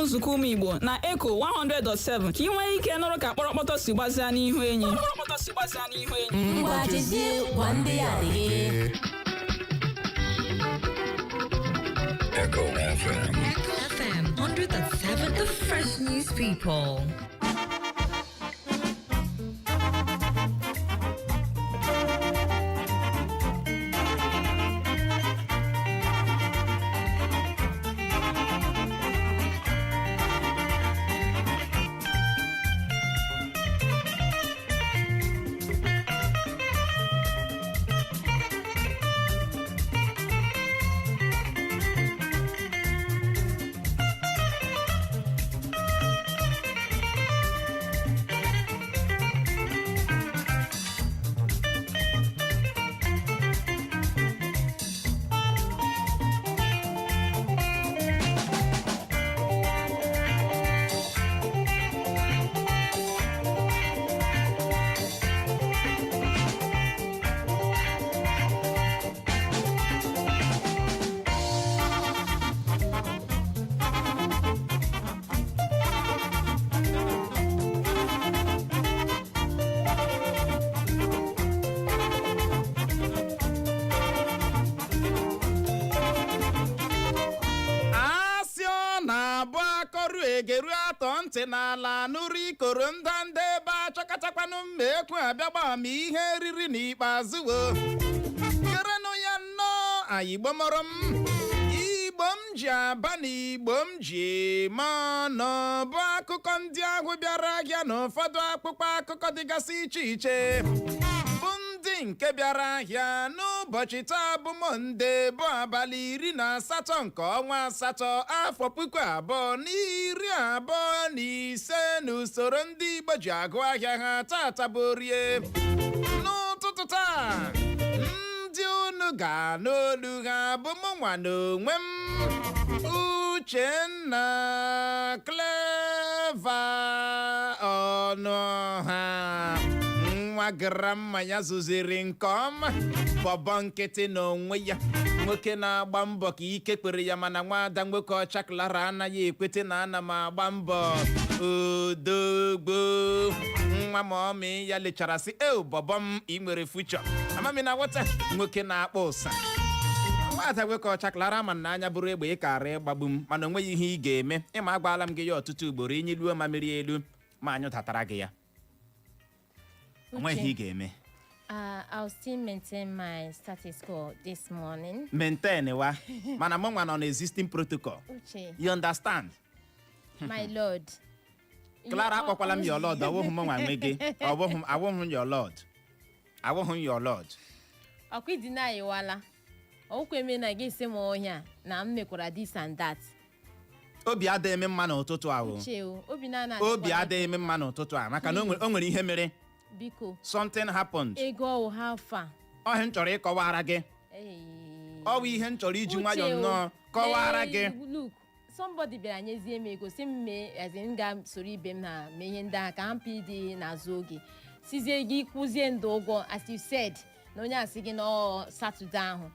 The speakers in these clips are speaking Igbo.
Nzukọ ụmụ Igbo na Echo 100.7 ka ị nwee ike nụrụ ka kpọrọkpọtọ si gbazia n'ihu enyi. Ngwa, jezie gwa ndị ya adịghị. Echo FM. Echo FM 100.7, the fresh news people. Asị ọ na-abụ akọrụ egeru atọ ntị n'ala nụrụ ikoro ndanda ebe achọkọtakwanụ mma ekwu abịa gbaa ma ihe riri n'ikpeazụ wo kerenụ ya nnọọ. Ayigbo mọrọ m, Igbo m ji aba na Igbo m ji eme ọnụ, bụ akụkọ ndị ahụ bịara ahịa na ụfọdụ akpụkpọ akụkọ dịgasị iche iche, bụ ndị nke bịara ahịa n'ụbọchị taa bụ Mọnde, bụ abalị 18 nke ọnwa asatọ, afọ 2025 n'usoro ndị Igbo ji agụ ahịa ha. Tata bụ Orie. N'ụtụtụ taa, ndị unu ga-anụ olu ha bụ mụ nwa na onwe m, Uchenna Clever Ọnụọha, nwa grandma ya zụziri nke ọma, bọbọ nkịtị n'onwe ya, nwoke na-agba mbọ ka ike kwere ya, mana nwaada nwoke ọcha Clara anaghị ekwete na ana m agba mbọ. Odogbo nwa ma ọmị ya lechara sị e bọbọ m, ị nwere future. Amami na nwata nwoke na-akpọ ụsa, nwaada nwoke ọcha Clara, ma na anya bụrụ egbe, ị kara ịgbagbu m, mana o nweghị ihe ị ga-eme. Ịma agbaala m gị ya ọtụtụ ugboro, inyiluo ma mmiri elu ma anyụ datara gị ya, o nweghị ihe ị ga-eme. I'll still maintain my status quo this morning. Maintain wa, mana mụ nwa nọ na existing protocol. Uche, You understand? my lord. Clara, akpọkwala m your lord. Ọwụghị m nwa nwe gị. Ọwụghị m, awụghị m your lord, awụghị m your lord. Ọkwa idina iwala. Ọkwa eme na gị sị m ọhịa na m mekwara this and that. Obi adịghị eme mma n'ụtụtụ ahụ. Uche o, obi na-ana. Obi adịghị eme mma n'ụtụtụ a maka na o nwere ihe mere. Biko. Something happened. Ego ọwụ, how far? Ọhịa m chọrọ ịkọwara gị. Hey. Ọ bụ ihe m chọrọ iji nwayọọ Uche o, nnọọ kọwara gị. Look, somebody bịara nyezie m ego, si m mee, as in, m ga soro ibe m na mee ihe ndị ahụ ka ha mpa ịdị n'azụ oge sizie gị kwụzie ndụ ụgwọ, as you said, na onye asị gị na Saturday ahụ,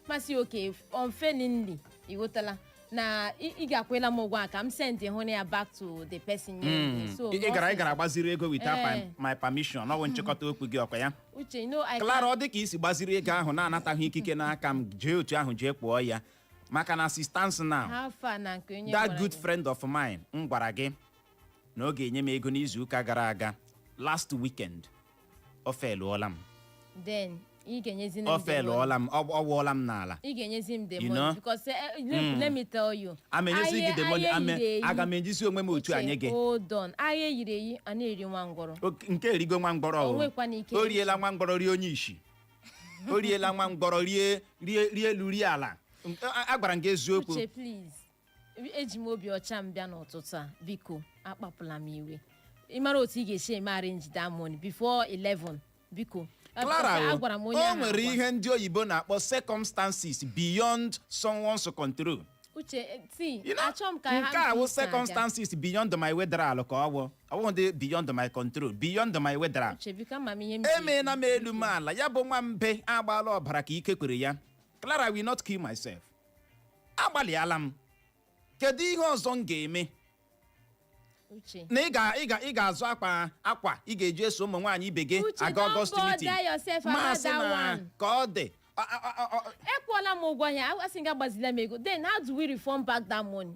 masị oke unfailingly, ịghọtala na ị ga-akwela m ụgwọ a ka m send hụ ya back to the person nyere m. So Ị gara gbaziri ego without Eh. my permission. Ọ bụ nchịkọta okwu gị, ọkwa ya? Uche, I Clara, ọ dị ka isi gbaziri ego ahụ na-anataghị ikike n'aka m, jee otu ahụ jee kpụọ ya, maka na assistance now. How far na nke onye That gwara good gị? friend of mine m gwara gị na ọ ga-enye m ego n'izu ụka gara aga, last weekend, ọ felụọla m. Then ị ga-enyezi m Ọ the money. felụọla m, ọ wụọla m n'ala. Ị ga-enyezi m the You money know? because look, let me tell you. Ama enyezi gị the money. Ahịa eyiri eyi. Aga m ejizi onwe m otu Uche, anyị gị. Hold on, ahịa eyiri eyi a na-eri nwa ngwọrọ. Nke erigo nwa mgbọrọ. O O nwekwana ike. O riela nwa mgbọrọ, rie onye ishi, o riela nwa mgbọrọ, rie rie rie elu rie ala. Agwara m gị eziokwu. Uche, please, eji m obi ọcha m bịa n'ụtụtụ a. Biko, akpapụla m iwe. Ị mara otu ị ga-esi eme arrange that money before 11, biko. Clara, o Agwara m onye o ahụ nwere agwa. ihe ndị oyibo na-akpọ circumstances beyond someone's control. Uche, see, You know, achọ m ka nke a wụ ha circumstances beyond my weather ka ọ wụ. Ọ wụ dị beyond my control, beyond my weather. Uche, biko, ama m ihe m ji Emeela m elu m ala ya bụ nwambe agbaala ọbara ka ike kwere ya. Clara, will not kill myself. Agbalịala m. Kedu ihe ọzọ m ga-eme? Uche. Na ị ga-azụ akwa ị ga-eji eso ụmụ nwaanyị ibe gị Uche, aga don't August meeting. bother yourself about Masị that na one. ka ọ dị. Ekwuola m ụgwọ ya, asị m gị agbazila m ego. Then how do we refund back that money?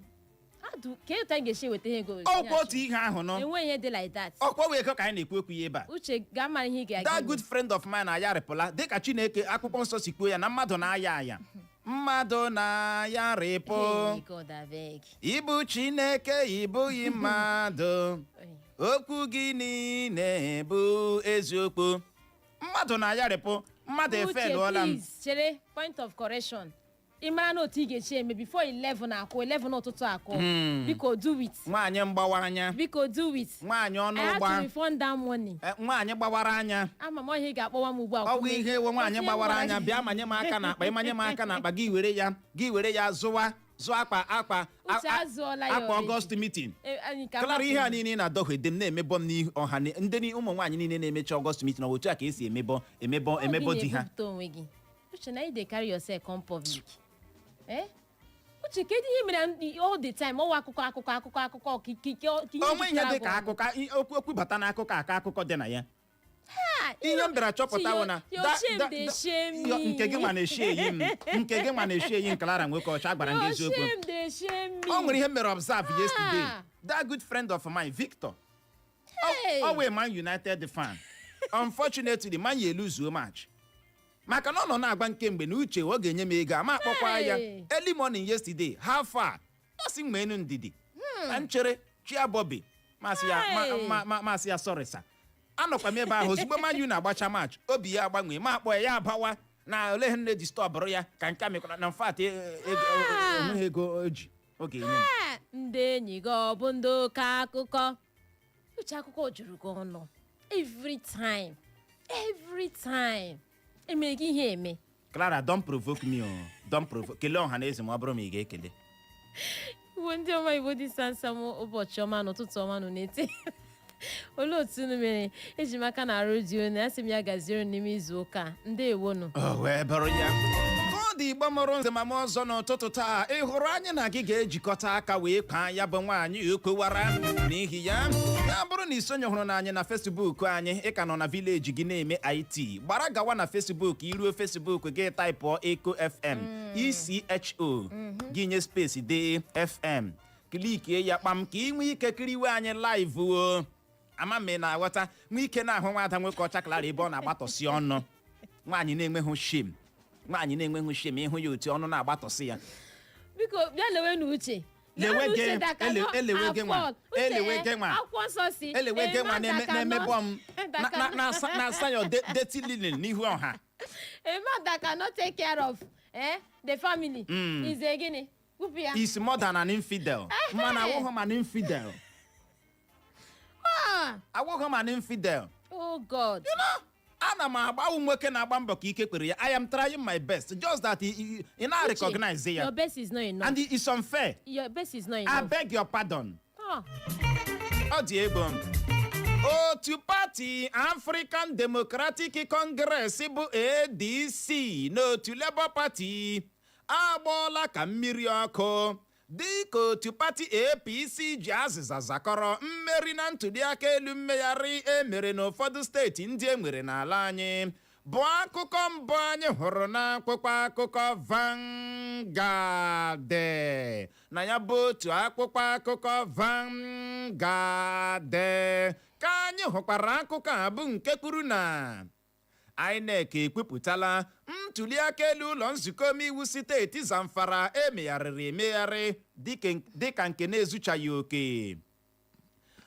How do ka etu anyị ga-esi eweta ego? Ọkwa otu ihe ahụ nọ. Enweghị ihe dị like that. Ọkwa wee ego ka anyị na-ekwu okwu ya ebe a. Uche, gaa mara ihe ị ga-aga That ime. good friend of mine ayarịpụla dịka Chineke akwụkwọ nsọ si kwuo ya na mmadụ na-aya aya, mmadụ na-ayarịpụ. Hey, God, abeg. Ịbụ Chineke, ịbụghị mmadụ. Okwu gị niile bụ eziokwu. Mmadụ na-ayarịpụ, mmadụ Uche, efelụọla m. please, chere, point of correction. Ị mara na otu ị ga-echi eme before 11 akụ, 11 ụtụtụ akụ, biko do it. Nwaanyị mgbawa anya. Biko do it. Nwaanyị ọnụ I have ụgba. to refund that money. Nwaanyị gbawara anya. Ama m ọhịa ị ga-akpọwa m ugbu a. Ọgwụ ihe ewe nwaanyị Otu ihe gbawara m gwara anya. gị. Bịa manye m aka n'akpa. Ịmanye m aka n'akpa gị, were ya, gị were ya zụwa, zụọ akwa Uche, azụọla ya akwa already. August meeting. Anyị ka Clara, ihe a hapụ. niile ị na-adọghede m na-emebọ m n'ihu ọha ndị ụmụ nwaanyị niile na-emechi August meeting, ọ bụ otu a ka esi emebọ emebọ Ọ gị emebọ di ha? na-ebupụta onwe gị. Uche, na you dey carry yourself come public. Eh, Uche, kedu ihe mere all the time ọwa akụkọ, akụkọ, akụkọ, akụkọ, ka ihe Onwe ihe jupụtara dị ka gị ọnụ? akụkọ okwu okwu bata n'akụkọ aka akụkọ dị na ya. Ihe m bịara chọpụta bụ na nke gị nwa na-eshi eyi m, nke gị nwa na-eshi eyi m. Clara nwoke ọcha, gwara m gị eziokwu. O nwere ihe m mere observe yesterday. That good friend of mine, Victor, ọ wee Man United fan. Unfortunately, Man ya eluzuo match, maka na ọ nọ na-agba nke mgbe na uche ọ ga-enye m ego ama akpọkwa ya. Early morning yesterday, how far? Ọ sị m enu ndidi na nchere chia Bobby. Masị ya masị ya, "Sorry sir." Anọkwa m ebe ahụ. Ozugbo Man U na-agbacha match, obi ya agbanwe, ma akpọ ya, ya abawa na ole nne disturbụrụ ya ka nke a mekwara na mfat onweghị ego o ji ọ ga-enye m. Ndị enyi gị, ọ bụ ndị oke akụkọ. Uche, akụkọ juru gị ọnụ every time, every time emere gị ihe eme. Clara, don't provoke me o, don't provoke. Kelee ọha na eze ma ọ bụrụ ma ị ga-ekele. Igbo ndị ọma, Igbo dị sansam, ụbọchị ọma na ụtụtụ ọma nụ na-ete. Olee otu unu mere? Eji m aka na arụ dị unu. Asị m ya gaziere unu n'ime izu ụka a. Ndewonu. O wee bụrụ ya ka ọ dị. Igbo mụrụ nze ma m ọzọ n'ụtụtụ taa, ị hụrụ anyị na gị ga-ejikọta aka wee kpaa ya bụ nwaanyị okwewara. N'ihi ya, ya bụrụ na isonye hụrụ na anyị na Facebook anyị, ị ka nọ na village gị na-eme IT, gbara gawa na Facebook. Iruo Facebook gị, typeụọ Echo FM, ECHO, gị nye space, dee FM, clickie ya kpam, ka ị nwee ike kiriwe anyị live. O ama m ị na-aghọta, nwee ike na-ahụ nwaada nwoke ọcha Clara ebe ọ na-agbatọsị ọnụ. Nwaanyị na-enweghị shame, nwaanyị na-enweghị shame. Ịhụ ya otu ọnụ na-agbatọsị ya. Biko bịa lewe na Uche. Lewe gị, elewe gị nwa, elewe gị nwa. Akwụkwọ nsọ si Elewe gị nwa na-emebọ m na-asa ya dirty linen n'ihu ọha. A man that cannot take care of the family is a gịnị? Kwupụ ya. Is more than an infidel. Mana awụghị m an infidel. Ah! Awụghị m an infidel. Oh God. Ana m agba ụmụ nwoke na-agba mbọ ka ike kwere ya. I am trying my best, just that ị na-recognize ya. Your best is not enough. And it's unfair. Your best is not I enough. beg your pardon. Ah. Ọ dị egwu. Otu pati African Democratic Congress bụ ADC n'otu Labour Party agbọọla ka mmiri ọkụ, dịka otu pati APC ji azịza zakọrọ mmeri na ntụliaka elu mmegharị emere n'ụfọdụ steeti ndị e nwere n'ala anyị, bụ akụkọ mbụ anyị hụrụ n'akwụkwọ akụkọ Vanguard. Na ya bụ otu akwụkwọ akụkọ Vanguard ka anyị hụkwara akụkọ a bụ nke kwuru na INEC ekwupụtala ntụliaka elu ụlọ nzukọ omeiwu steeti Zamfara emegharịrị emegharị dịka nke na-ezuchaghị oke.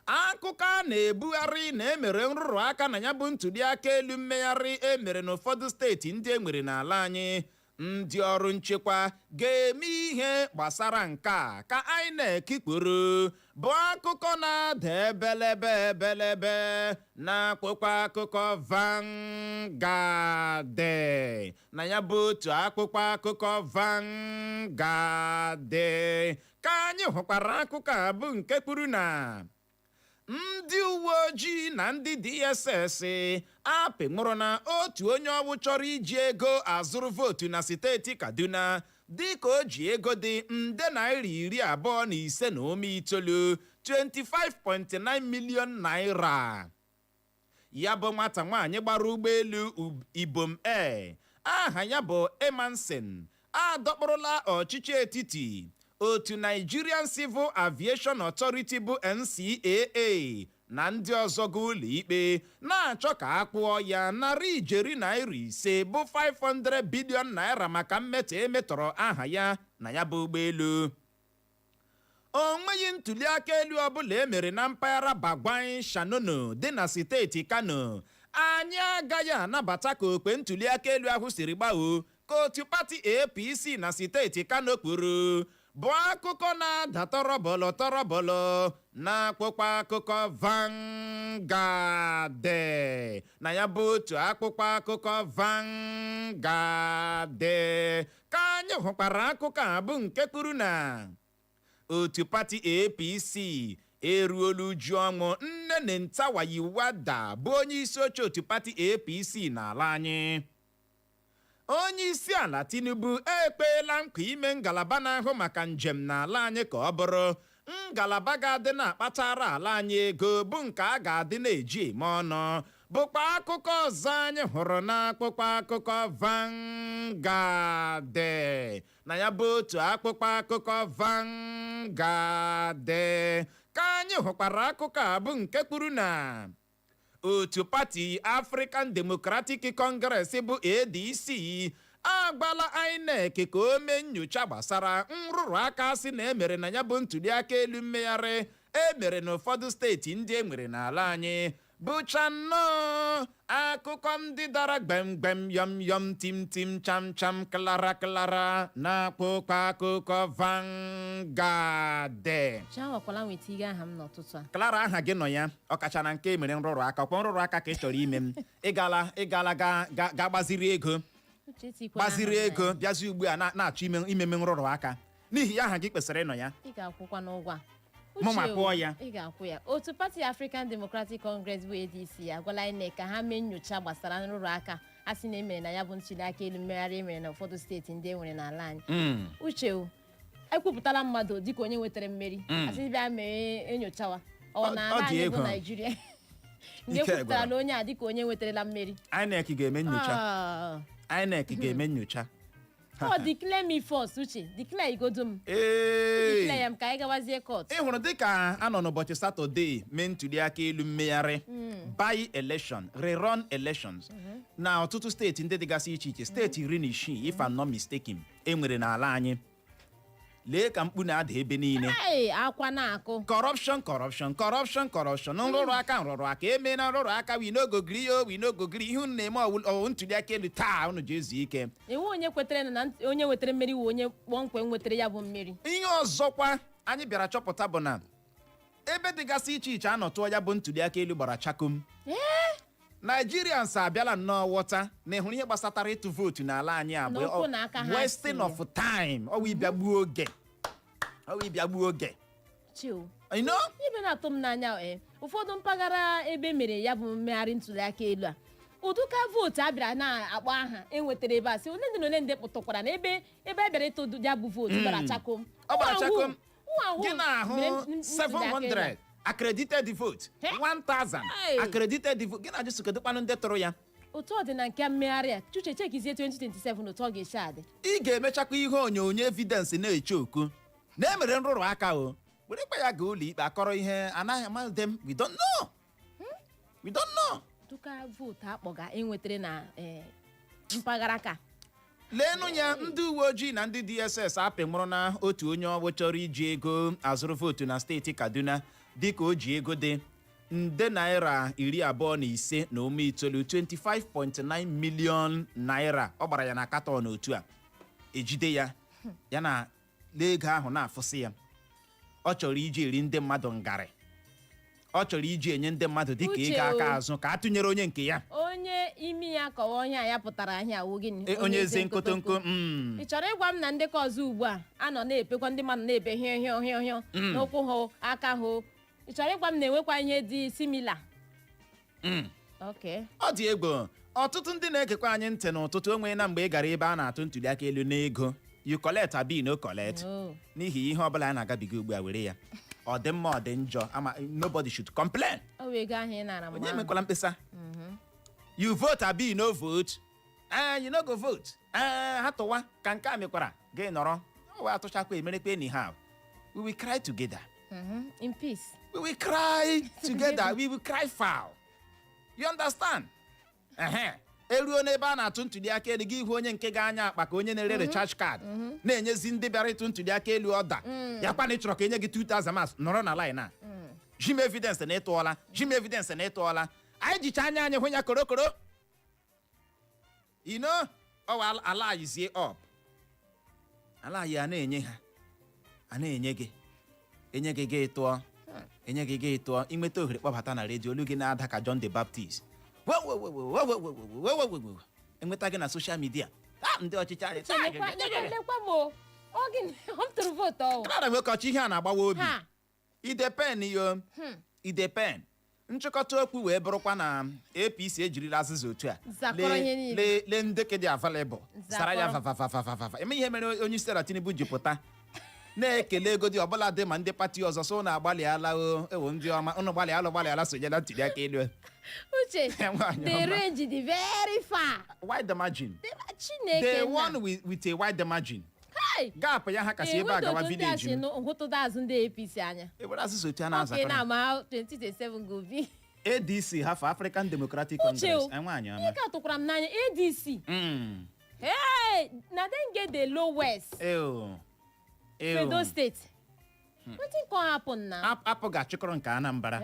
Akụkọ a na-ebugharị na emere nrụrụ aka na ya bụ ntụliaka elu mmegharị emere n'ụfọdụ steeti ndị e nwere n'ala anyị, ndị ọrụ nchekwa ga-eme ihe gbasara nke a ka INEC kwuru, bụ akụkọ na-ada ebelebe ebelebe n'akwụkwọ akụkọ Vanguard. Na ya bụ otu akwụkwọ akụkọ Vanguard ka anyị hụkwara akụkọ a bụ nke kwuru na ndị uwe ojii na ndị DSS apịnwụrụ na otu onye ọwụ chọrọ iji ego azụrụ vootu na steeti Kaduna. Dị ka o ji ego dị nde naira 25.9, 25.9 million naira. Ya bụ nwata nwaanyị gbara ụgbọelu Ibom Air aha ya bụ Emanson adọkpụrụla ọchịchị etiti, otu Nigerian Civil Aviation Authority bụ NCAA na ndị ọzọ ga ụlọ ikpe, na-achọ ka a kwụọ ya 500 ijeri naira bụ 500 billion naira maka mmetọ emetọrọ aha ya na ya bụ ụgbọelu. O nweghị ntuli aka elu ọbụla e mere na mpaghara Bagwai Shanono dị na steeti Kano. Anyị agaghị anabata ka okpe ntuli aka elu ahụ siri gbao, ka otu pati APC na steeti Kano kwuru, bụ akụkọ na-ada tọrọbọlọ tọrọbọlọ na akwụkwọ akụkọ Vanguard. Na ya bụ otu akwụkwọ akụkọ Vanguard ka anyị hụkwara akụkọ a bụ nke kwuru na otu pati APC eruola uju ọnwụ nne Nentawe Wada, bụ onye isi oche otu pati APC n'ala anyị. Onye isi ala Tinubu ekpeela nkwa ime ngalaba na-ahụ maka njem n'ala anyị ka ọ bụrụ ngalaba ga-adị na-akpatara ala anyị ego, bụ nke a ga-adị na-eji eme ọnụ, bụkwa akụkọ ọzọ anyị hụrụ n'akwụkwọ akụkọ Vanguard. Na ya bụ otu akwụkwọ akụkọ Vanguard ka anyị hụkwara akụkọ a bụ nke kwuru na otu pati African Democratic Congress bụ ADC agbala INEC ka o mee nyocha gbasara nrụrụ aka sị na emere na ya bụ ntụliaka elu mmegharị emere n'ụfọdụ steeti ndị e nwere n'ala anyị, bụcha nnọọ akụkọ ndị dara gbemgbem, yọm yọm, tim tim, cham cham, klara klara na akpụkpọ akụkọ Vanguard. Chiawakwala nweta ihe aha m n'ụtụtụ a. Clara, aha gị nọ ya, ọkacha na nke mere nrụrụ aka. Ọkwa nrụrụ aka ka ị chọrọ ime m. Ịgala ịgala ga ga ga gbaziri ego. Uche, tikwala Gbaziri aha m na ego ya. bịazi ugbu a na-achọ ime imeme nrụrụ aka. N'ihi ya, aha gị kwesịrị ịnọ ya. Ị ga-akwụkwa n'ụgwọ a. Mụ ma Uche o, kwụọ ya. Ị ga-akwụ ya. Otu pati African Democratic Congress bụ ADC agwala INEC ka ha mee nyocha gbasara nrụrụ aka a sị na emere na ya bụ ntuli aka elu mmegharị emere na ụfọdụ steeti ndị e nwere n'ala anyị. Uche o, ekwupụtala mmadụ dịka onye nwetara mmeri, asị bịa mee enyochawa ọ na Ọ ala dị anyị bụ egwu. Naijiria nke Ike ekwupụtara gwụrụ. na onye a dịka onye nwetarala mmeri. INEC ga-eme nyocha. Ah. INEC ga-eme nyocha. Ọ declare me first, Uche, declare igodo m. Ee. Declare ya m ka anyị gawazie court. Ị hụrụ dịka a nọ n'ụbọchị Satọde mee ntuli aka elu mmegharị, by election, rerun elections na ọtụtụ steeti ndị dịgasị iche iche, steeti 16, if I'm not mistaken, e nwere n'ala anyị. Lee ka mkpu na-ada ebe niile. Ee, akwa na-akụ. Corruption, corruption, corruption, corruption, nrụrụ aka, nrụrụ aka, eme na nrụrụ aka. We no go gree o, we no go gree. Ihe unu na-eme ọwụ ntuli aka elu taa unu ji ezu ike. Enwe onye kwetere na onye nwetara mmeri wụ onye kpọmkwem nwetara ya bụ mmeri. Ihe ọzọkwa anyị bịara chọpụta bụ na ebe dịgasị iche iche anọtụọ ya bụ ntuli aka elu gbara chakom. Nigerians abịala nnọọ ghọta na ịhụrụ ihe gbasatara ịtụ vootu n'ala anyị a bụ Na ụkwụ na aka ha wasting si. of time. Ọwụ ịbịa gbuo oge, ọwụ ịbịa gbuo oge. Chiu. You know? Ibe na-atụ m n'anya, ee, ụfọdụ mpaghara ebe mere ya bụ mmegharị ntuli aka elu a, ụdụka vootu a bịara na-akpọ aha enwetara ebe a sị ole ndị na ole ndị kpụtụkwara na ebe a bịara ịtụ ya bụ vootu gbara chakom. Ọ gbara chakom. Ụwa Gị na-ahụ 700 accredited vote, He? 1000 Hey. accredited vote, gị na-ajụ kedụkwanụ ndị tụrụ ya? Otu ọ dị na nke mmegharị a, Chuche, chekizie 2027 otu ọ ga-esi adị. Ị ga-emechakwa ihe onyonyo evidence na-eche oku na emere nrụrụ aka o werekwa ya gaa ụlọ ikpe akọrọ ihe anaghị amadị m. We don't know, we don't know. Tụka vootu akpọga enwetara na mpaghara ka Leenụ ya, ndị uwe ojii na ndị DSS apịnwụrụ na otu onye ọgbụ chọrọ iji ego azụrụ vootu na steeti Kaduna, dịka o ji ego dị nde naira 25.9, 25.9 million naira. Ọ gbara ya na carton otu a ejide ya, ya na lee ego ahụ na-afụsị ya. Ọ chọrọ iji eri ndị mmadụ ngarị, ọ chọrọ iji enye ndị mmadụ dịka Uche ego aka o. azụ ka a tụnyere onye nke ya. Onye imi ya kọwa onye a ya pụtara ahịa awụ gịnị? Onye eze nkotonko. Ị chọrọ ịgwa m na ndekọ ọzọ ugbu a a nọ na-epekwa ndị mmadụ na-ebe hịọ hịọ hịọ hịọ n'ụkwụ ha, aka ha? Ị chọrọ ịgwa m na enwekwa ihe dị similar? Okay. Ọ dị egwu. Ọtụtụ ndị na-egekwa anyị ntị n'ụtụtụ onwe na mgbe ị gara ebe a na-atụ ntuli aka elu n'ego. You collect abi no collect? No. N'ihi ihe ọbụla a na-agabiga ugbu a, were ya, ọ dị mma, ọ dị njọ, ama nobody should complain. Ọ bụ ego ahụ ị nara mgbe Onye ahụ. emekwala mkpesa. You vote abi no vote? Eh, you no go vote. Eh, ha tụwa ka nke a mekwara gị nọrọ ọ wee atụchakwa emerekwa anyhow. We will cry together. In peace. We will cry together. We will cry foul, you understand? Ehe, eruo n'ebe a na-atụ ntuli aka elu, gị hụ onye nke ga-anya akpa ka onye na-ere recharge card na-enyezi ndị bịara ịtụ ntuli aka elu ọda ya kwa na ị chọrọ ka enye gị 2000 mas nọrọ na line a, jim evidence na ịtụọla, jim evidence na ịtụọla. Anyị jicha anya anyị hụ ya korokoro. You know, ọwa ala anyị zie up, ala anyị a na-enye ha, a na-enye gị, enye gị, gị tụọ, enye gị, gị tụọ. Inweta ohere kpọbata na redio, olu gị na-ada ka John the Baptist. Wo, wo, wo, wo, wo, wo, wo, wo, wo, wo, wo. Enweta gị na social media. Ah, ndị ọchịchị anyị. Uche, lekwa lekwa lekwa m o. Ọ gịnị? Ọ m tụrụ vootu ọwụ. Clara nwoke, ihe a na-agbawa obi. Ha. Idepen yo idepen. Nchịkọta okwu wee bụrụkwa na APC ejirila azịza otu a Zakọrọ ihe niile. Lee, lee ndeke dị available, zara ya. Zakọrọ. Vavavavava, eme ihe mere onye isi ala Tinubu ji pụta na-ekele ego dị ọbụla dị ma ndị party ọzọ so unu agbalịala o, ewo ndị ọma, unu gbalịala, gbalịala sonyela ntuli aka elu. Uche, Nwaanyị the ọma. range dị very far. Wide margin. Chineke They nna. won with a wide margin. Hey! Gap ya ha kasị ebe a gawa village m. Hụtụda azụ ndị APC anya. Ewere azịza otu a Okay, na-azakọrọ. na ama 2027 go be. ADC hafe African Democratic Uche Congress. o, Eh, nwaanyị ọma. ihe ka tụkwara m n'anya, ADC. Hey, na dem get the lowest. Ew. Ew. Edo State. Wetin come happen na? Apụ ga-achịkọrọ nke Anambra.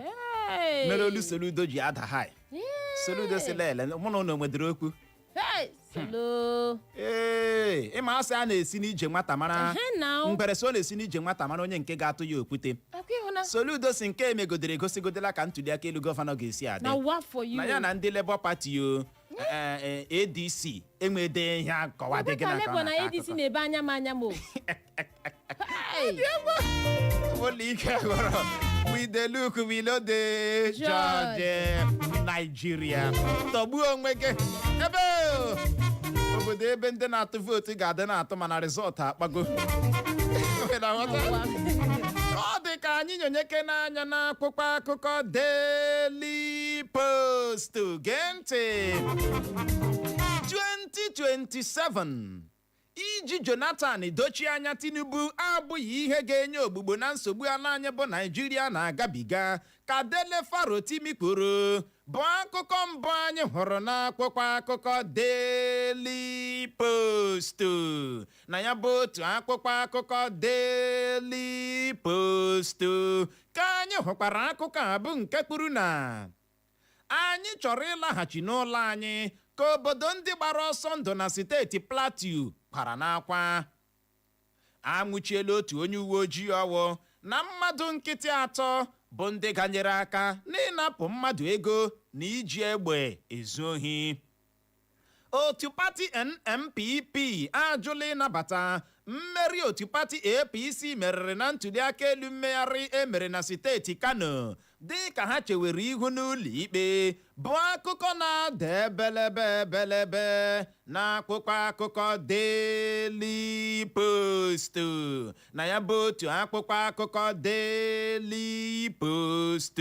Hey. Mere olu Soludo ji ada high. Hey. Soludo si lele mụ na ụnụ nwedịrị okwu. Hey, Solo. Ee, ịma asị a na-esi n'ije nwata mara. Ehe, now. Mgbere so na-esi n'ije nwata mara onye nke ga-atụ ya okwute. Akwa ịhụna. Soludo si nke emegodere egosigodela ka ntuli aka elu gọvanọ ga-esi adị. Na what for you? Na ya na ndị Labour Party o, ADC enwede ihe akọwa dị Ekwe gị ka na ka ọ Labour na na-akọ ADC akụkọ. na-ebe anya m anya m o. Hey. Ụlọ ike ghọrọ we dey look, we no dey judge. Nigeria, tọgbuo onwe gị ebe o. Obodo ebe ndị na-atụ vootu ga-adị na-atụ mana result akpago. Ị na-aghọta? Ọ dị ka anyị nyonyeke n'anya n'akwụkwọ akụkọ Daily Post. Gee ntị, 2027, iji Jonathan dochie anya Tinubu abụghị ihe ga-enye ogbugbo na nsogbu ala anyị bụ Naijiria na-agabiga, ka Dele Farotimi kwuru, bụ akụkọ mbụ anyị hụrụ n'akwụkwọ akụkọ Daily Post. Na ya bụ otu akwụkwọ akụkọ Daily Post ka anyị hụkwara akụkọ a bụ nke kwuru na anyị chọrọ ịlaghachi n'ụlọ anyị, ka obodo ndị gbara ọsọ ndụ na steeti Plateau kwara n'akwa. Anwụchiela otu onye uwe ojii ọwụ na mmadụ nkịtị atọ bụ ndị ganyere aka n'ịnapụ mmadụ ego na iji egbe ezu ohi. Otu pati NNPP ajụla ịnabata mmeri otu pati APC meriri na ntụliaka elu mmegharị emere na steeti Kano, dị ka ha chewere ihu n'ụlọ ikpe, bụ akụkọ na-ada ebelebe ebelebe n'akwụkwọ akụkọ Daily Post. Na ya bụ otu akwụkwọ akụkọ Daily Post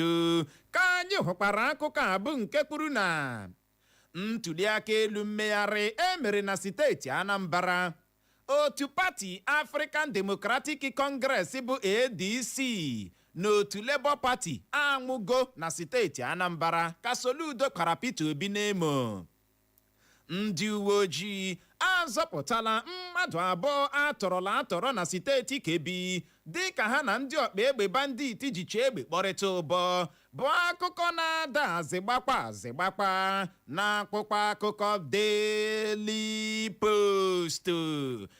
ka anyị hụkwara akụkọ a bụ nke kwuru na ntụliaka elu mmegharị emere na steeti Anambra, otu pati African Democratic Congress bụ ADC na otu Labour Party anwụgo na steeti Anambra, ka Soludo kwara Peter Obi n'emo. Ndị uwe ojii azọpụtala mmadụ abụọ atọrọla atọrọ na steeti Kebbi, dị ka ha na ndị ọkpa egbe bandit jicha egbe kpọrịta ụbọ, bụ akụkọ na-ada azịgbakpa azịgbakpa n'akwụkwọ akụkọ Daily Post.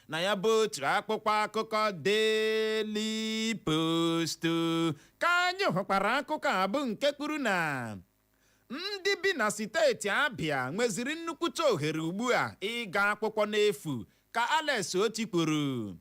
Na ya bụ otu akwụkwọ akụkọ Daily Post ka anyị hụkwara akụkọ a bụ nke kwuru na ndị bi na steeti Abịa nweziri nnukwute ohere ugbu a ịga akwụkwọ n'efu, ka Alex Oti kwuru.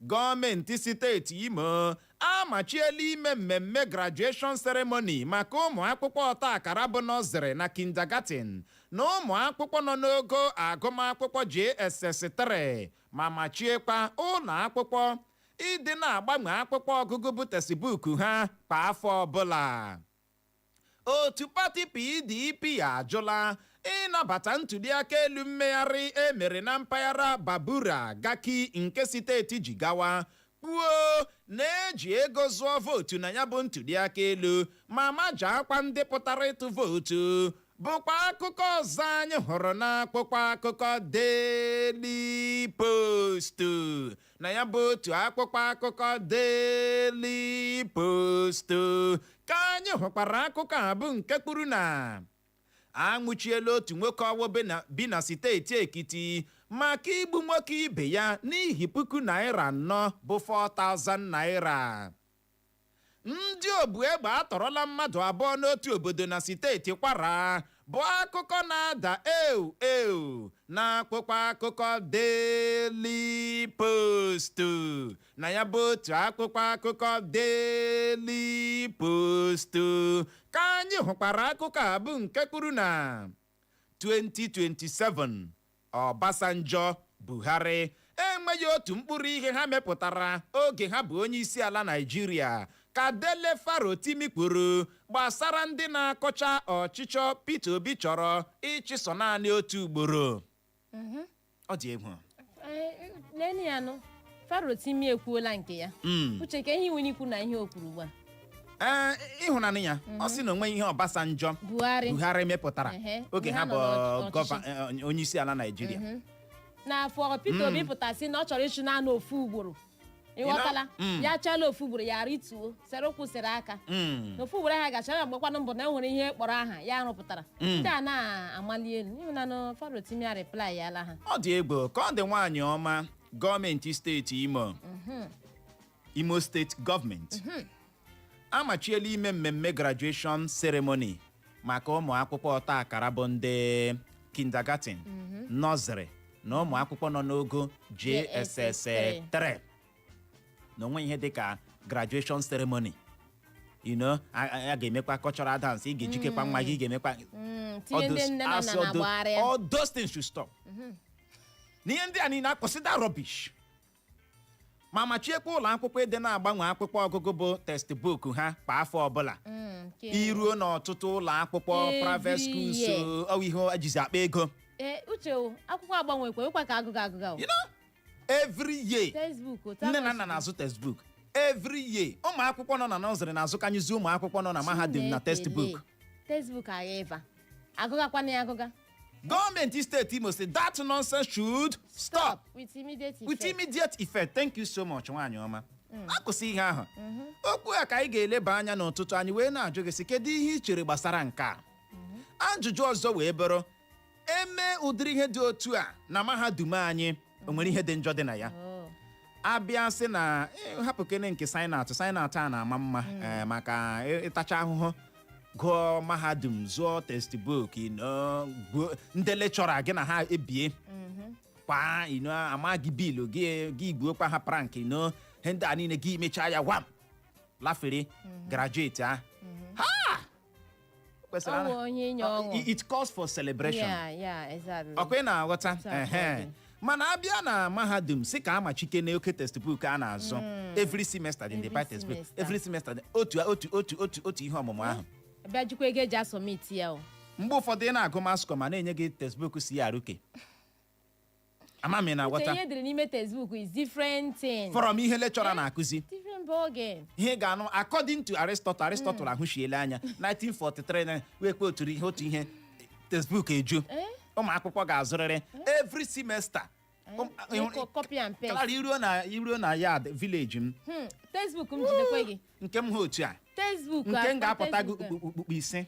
Gọọmenti steeti Imo amachiela ime mmemme graduation ceremony maka ụmụ akwụkwọ ọta akara bụ nursery na kindergarten na ụmụ akwụkwọ nọ n'ogo agụmakwụkwọ JSS 3. Ma machiekwa ụlọ akwụkwọ ịdị na-agbanwe akwụkwọ ọgụgụ bụ textbook ha kwa afọ ọbụla. Otu pati PDP ajụla ịnabata ntụliaka elu mmegharị emere na mpaghara Babura Gaki nke steeti Jigawa, kwuo na-eji ego zụọ vootu na ya bụ ntụliaka elu, ma majaakwa ndị pụtara ịtụ vootu, bụkwa akụkọ ọzọ anyị hụrụ n'akwụkwọ akụkọ Daily Post. Na ya bụ otu akwụkwọ akụkọ Daily Post ka anyị hụkwara akụkọ a, bụ nke kwuru na anwụchiela otu nwoke ọwụ bi na steeti Ekiti maka igbu nwoke ibe ya n'ihi ₦4,000, bụ 4,000 naira. Ndị obu egbe atọrọla mmadụ abụọ n'otu obodo na steeti Kwara, bụ akụkọ na-ada ewu ewu n'akwụkwọ akụkọ Daily Post. Na ya bụ otu akwụkwọ akụkọ Daily Post ka anyị hụkwara akụkọ a, bụ nke kwuru na 2027, Obasanjo, Buhari enweghị otu mkpụrụ ihe ha mepụtara oge ha bụ onye isi ala Naịjirịa, ka Dele Farotimi kwuru gbasara ndị na-akọcha ọchịchọ Peter Obi chọrọ ịchịsọ naanị otu ugboro. Ọ dị egwu. Leenụ ya nụ, Farotimi ekwuola nke ya. Uche, ka ihe nwere ikwu na ihe o kwuru ugbu a? Ee, ịhụnanị ya, ọ sị na onwe ihe Obasanjo, Buhari, Buhari mepụtara oge mgbe ha ha bụ nọ n'ọchịchị. onye isi ala Naịjirịa. N'afọ Peter Obi pụtasị na ọ chọrọ ịchụ naanị ofu ugboro, ịghọtala? Ya chọọla ofu ugboro, ya rituo, sere ụkwụ sere aka. N'ofu ugboro ha gachara, agbakwanụ mbọ na e nwere ihe kpọrọ aha ya rụpụtara, ndị a na-amali elu ịhụnanụ. Farotimi a reply ya ala ha. Ọ dị egwu ka ọ dị. Nwaanyị ọma, gọọmenti steeti Imo, Imo Steeti gọọmenti amachiela ime mmemme graduation ceremony maka ụmụ akwụkwọ ọta akara, bụ ndị kindergarten, nursery na ụmụ akwụkwọ nọ n'ogo JSS 3, na onwe ihe dịka graduation ceremony. A ga-emekwa cultural dance, ị ga-ejikekwa nwa gị, ị ga-emekwa tinye ndị nne na nna na-agbagharị ya. All those things should stop. N'ihe ndị a niile, akwụsị that rubbish, ma machiekwa ụlọ akwụkwọ ịdị na-agbanwe akwụkwọ ọgụgụ bụ textbook ha kwa afọ ọbụla. Iruo n'ọtụtụ ụlọ akwụkwọ Every private schools, year. ọ ihe ejizi akpa ego. Ee, Uche o, akwụkwọ agbanwekwa ekwa ka agụga agụga o. Every year Textbook otu nne na nna na-azụ textbook every year. Ụmụ akwụkwọ nọ na nursery na-azụkanyụzi ụmụ akwụkwọ nọ na mahadum na textbook. Textbook agha ịva agụgakwana ya agụga. Gọọmenti steeti Imo say that nonsense should stop with immediate effect. With immediate effect. Thank you so much, nwaanyị ọma. Akwụsị ihe ahụ. Okwu a ka anyị ga-eleba anya n'ụtụtụ. Anyị wee na-ajụ gị sị, kedu ihe ị chere gbasara nke a? Ajụjụ ọzọ wee bụrụ, eme ụdịrị ihe dị otu a na mahadum anyị, o nwere ihe dị njọ dị na ya? Oh. Abịa sị na hapụ kene nke sign-out sign-out a na-ama mma, maka ịtacha ahụhụ gụọ mahadum, zụọ textbook, ndị lecturer gị na ha ebie kwa, ama gị bill gị, gị gbuokwa ha prank, ihe ndị a niile gị mechaa ya, gwam lafere graduate a ha kwesịrị Ọ bụ onye inye ọṅụ. It calls for celebration. Yeah, exactly. Ọkwa ị na-aghọta? Otu a ka ọ Ehe. dị. Mana abịa na mahadum, si ka amachike na oke textbook a na-azụ every semester dị, ndị Every buy textbook semester. every semester dị, otu otu otu otu otu ihe ọmụmụ ahụ. Bịa jikwa ego eji asubmit ya o. Mgbe ụfọdụ ị na-agụ mass comm, ma na-enye gị textbook CRK. Ama m ị Uche, na-aghọta? ihe edere n'ime textbook is different thing. From ihe lecturer na-akụzi. Different ball game. Ihe ị ga-anụ, according to Aristotle, Aristotle ahụchiela anya 1943 na wee kwe oturu ihe otu ihe textbook eju. Ụmụ akwụkwọ ga-azụrịrị every semester. Copy and paste. Clara, iruo na yard village m. Textbook m jidekwe gị. Nke m ha otu a. Textbook Nke m ga-apụta gị textbook. okpukpu 5.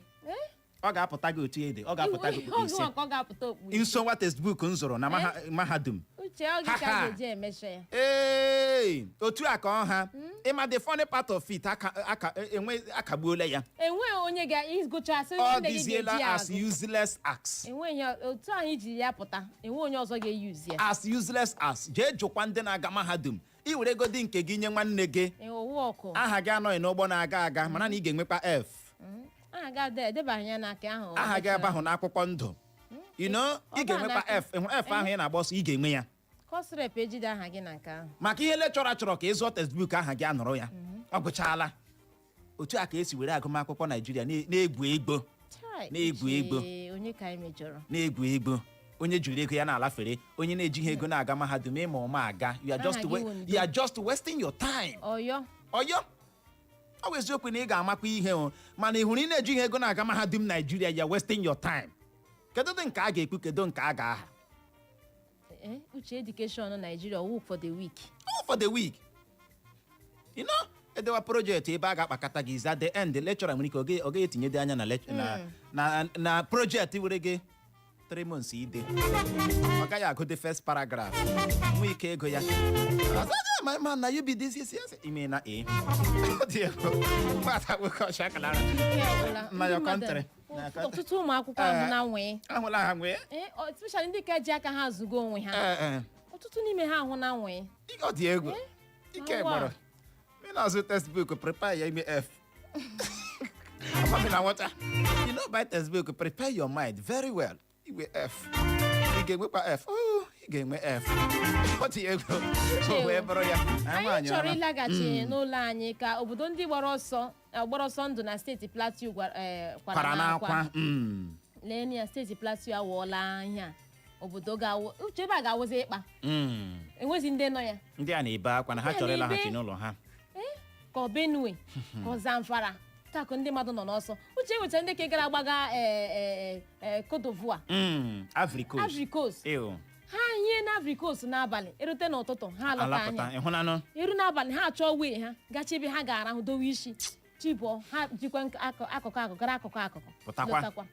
Ọ ga-apụta gị otu ede, ọ ga-apụta gị okpukpu 5. Oge ka ọ ga-apụta okpu 5. Nsowa textbook m zụrụ na mahadum. Uche, ọ gị ka Ha, ha. a ga-eji emecha ya. Ee, otu a ka ọ ha. Ịma, the funny part of it, aka aka enwe akagbuola ya. Enweghị onye ga-ịgụcha asị Ọ nne gị dịziela ga-eji ya as agụ. useless axe. Enweghị otu anyị ji ya pụta, enwe onye ọzọ ga-eyuzi ya. As useless as. Jee jụkwa ndị na-aga mahadum, i were godi nke gị nye nwanne gị. Owu ọkụ. Aha gị anọghị n'ụgbọ na-aga aga, mana na ị ga-enwekwa F. Aha gị ada edebaghị ya n'aka ahụ. Aha gị abahụ n'akwụkwọ ndụ. Ị Ọ ga-enwekwa n'aka. F. Ịhụ F ahụ ị na-agba ọsọ, ị ga-enwe ya. Course rep ejide aha gị na nke ahụ. Maka ihe lecturer chọrọ ka ị zụọ textbook, aha gị anọrọ ya. Ọ gụchaala. Otu a ka esi were agụmakwụkwọ Naijiria na-egwu ego. Chai, Na-egwu Uche, ego. Onye ka anyị mejọrọ? Na-egwu ego. Onye jiri ego ya na-alafere, onye na-ejighị ego na-aga mahadum, ịma ụma aga, you are just Aha gị wụ ndo. you are just wasting your time. Ọyọ. Ọyọ, ọ bụ eziokwu na ị ga-amakwa ihe o, mana ị hụrụ ị na-ejighị ego na-aga mahadum Naijiria, ya wasting your time. Kedu dị nke a ga-ekwu? Kedu nke a ga-aha? Uche, education Nigeria work for the week. All for the week. Edewa project ebe a ga-akpakọta gị is at the end, lecturer nwere ike ọ gaghị etinyede anya na na project were gị 3 months ide. Ọ gaghị agụ the first paragraph, nwee ike ego ya. My man, na you be this, yes, yes. Ime na a. Ọ dị egwu. Nwata nwoke ọcha kalara. Ike agwụla. Na your Ndị mmadụ- country. Na your country. Ọtụtụ ụmụ akwụkwọ ahụ na nwee. Ahụla ha nwee. Especially ndị ka ji aka ha zụgo onwe ha. Ee, ee. Ọtụtụ n'ime ha ahụ na nwee. Ọ dị egwu. Ike Awa. gbọrọ. Ị na-azụ textbook, prepare ya ime F. Ama m na nghọta. You no buy textbook, prepare your mind very well. Iwe F. Ị ga-enwekwa F. Oh, ị ga-enwe F. Ọ dị egwu. O wee bụrụ ya. Anyị Nwaanyị chọrọ ọma. ịlaghachi n'ụlọ anyị ka obodo ndị gbara ọsọ ndụ na steeti Plateau kwara Kwara n'akwa. n'akwa. Lee ya, steeti Plateau awụọla ihe a obodo ga-awụ. Uche, ebe a ga-awụzi ịkpa. Enwezi ndị nọ ya. Ndị a na-ebe akwa na ha Ndị a chọrọ na-ebe. ịlaghachi n'ụlọ ha. Ka ọ Benue, ka ọ Zamfara, takụ ndị mmadụ nọ n'ọsọ. Uche, enwechara ndị ka gara agbaga Cote d'Ivoire. Ivory Coast. Ivory Coast. Ew. Ha hie na Ivory Coast n'abalị, erute n'ụtụtụ, ha alọta. Alapụta. Anya Ịhụnanụ. eru n'abalị, ha achọọ wee ha gacha ebe ha ga-arahụ, dowe isi chibụọ, ha jikwa akụkụ akụkụ gara akụkụ akụkụ. Pụtakwa. Lọtakwa.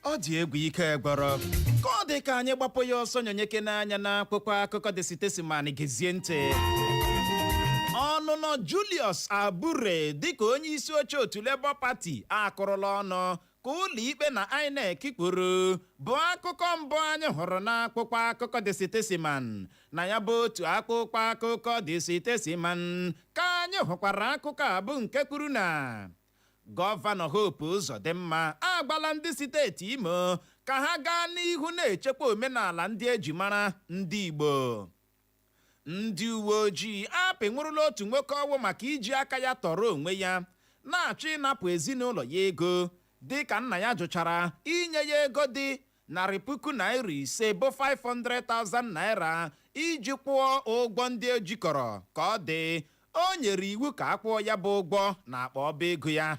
Ọ dị egwu, ike gbọrọ. Ka ọ dị ka anyị gbapụ ya ọsọ nyonyeke n'anya na akwụkwọ akụkọ The Statesman. Gezie ntị. Ọnụnọ Julius Abure dịka onye isi oche otu Labour Party akụrụla ọnụ ka ụlọ ikpe na INEC kwuru bụ akụkọ mbụ anyị hụrụ n'akwụkwọ akụkọ The Statesman. Na ya bụ otu akwụkwọ akụkọ The Statesman ka anyị hụkwara akụkọ a bụ nke kwuru na Gọvanọ Hope Uzodimma agbala ndị steeti Imo ka ha gaa n'ihu na-echekwa omenala ndị eji mara ndị Igbo. Ndị uwe ojii apịnwụrụla otu nwoke ọnwụ maka iji aka ya tọrọ onwe ya na-achọ ịnapụ ezinụlọ ya ego, dịka nna ya jụchara inye ya ego dị ₦500,000 bụ 500,000 naira iji kwụọ ụgwọ ndị ejikọrọ. Ka ọ dị, o nyere iwu ka a kwụọ ya bụ ụgwọ na akpa ọba ego ya.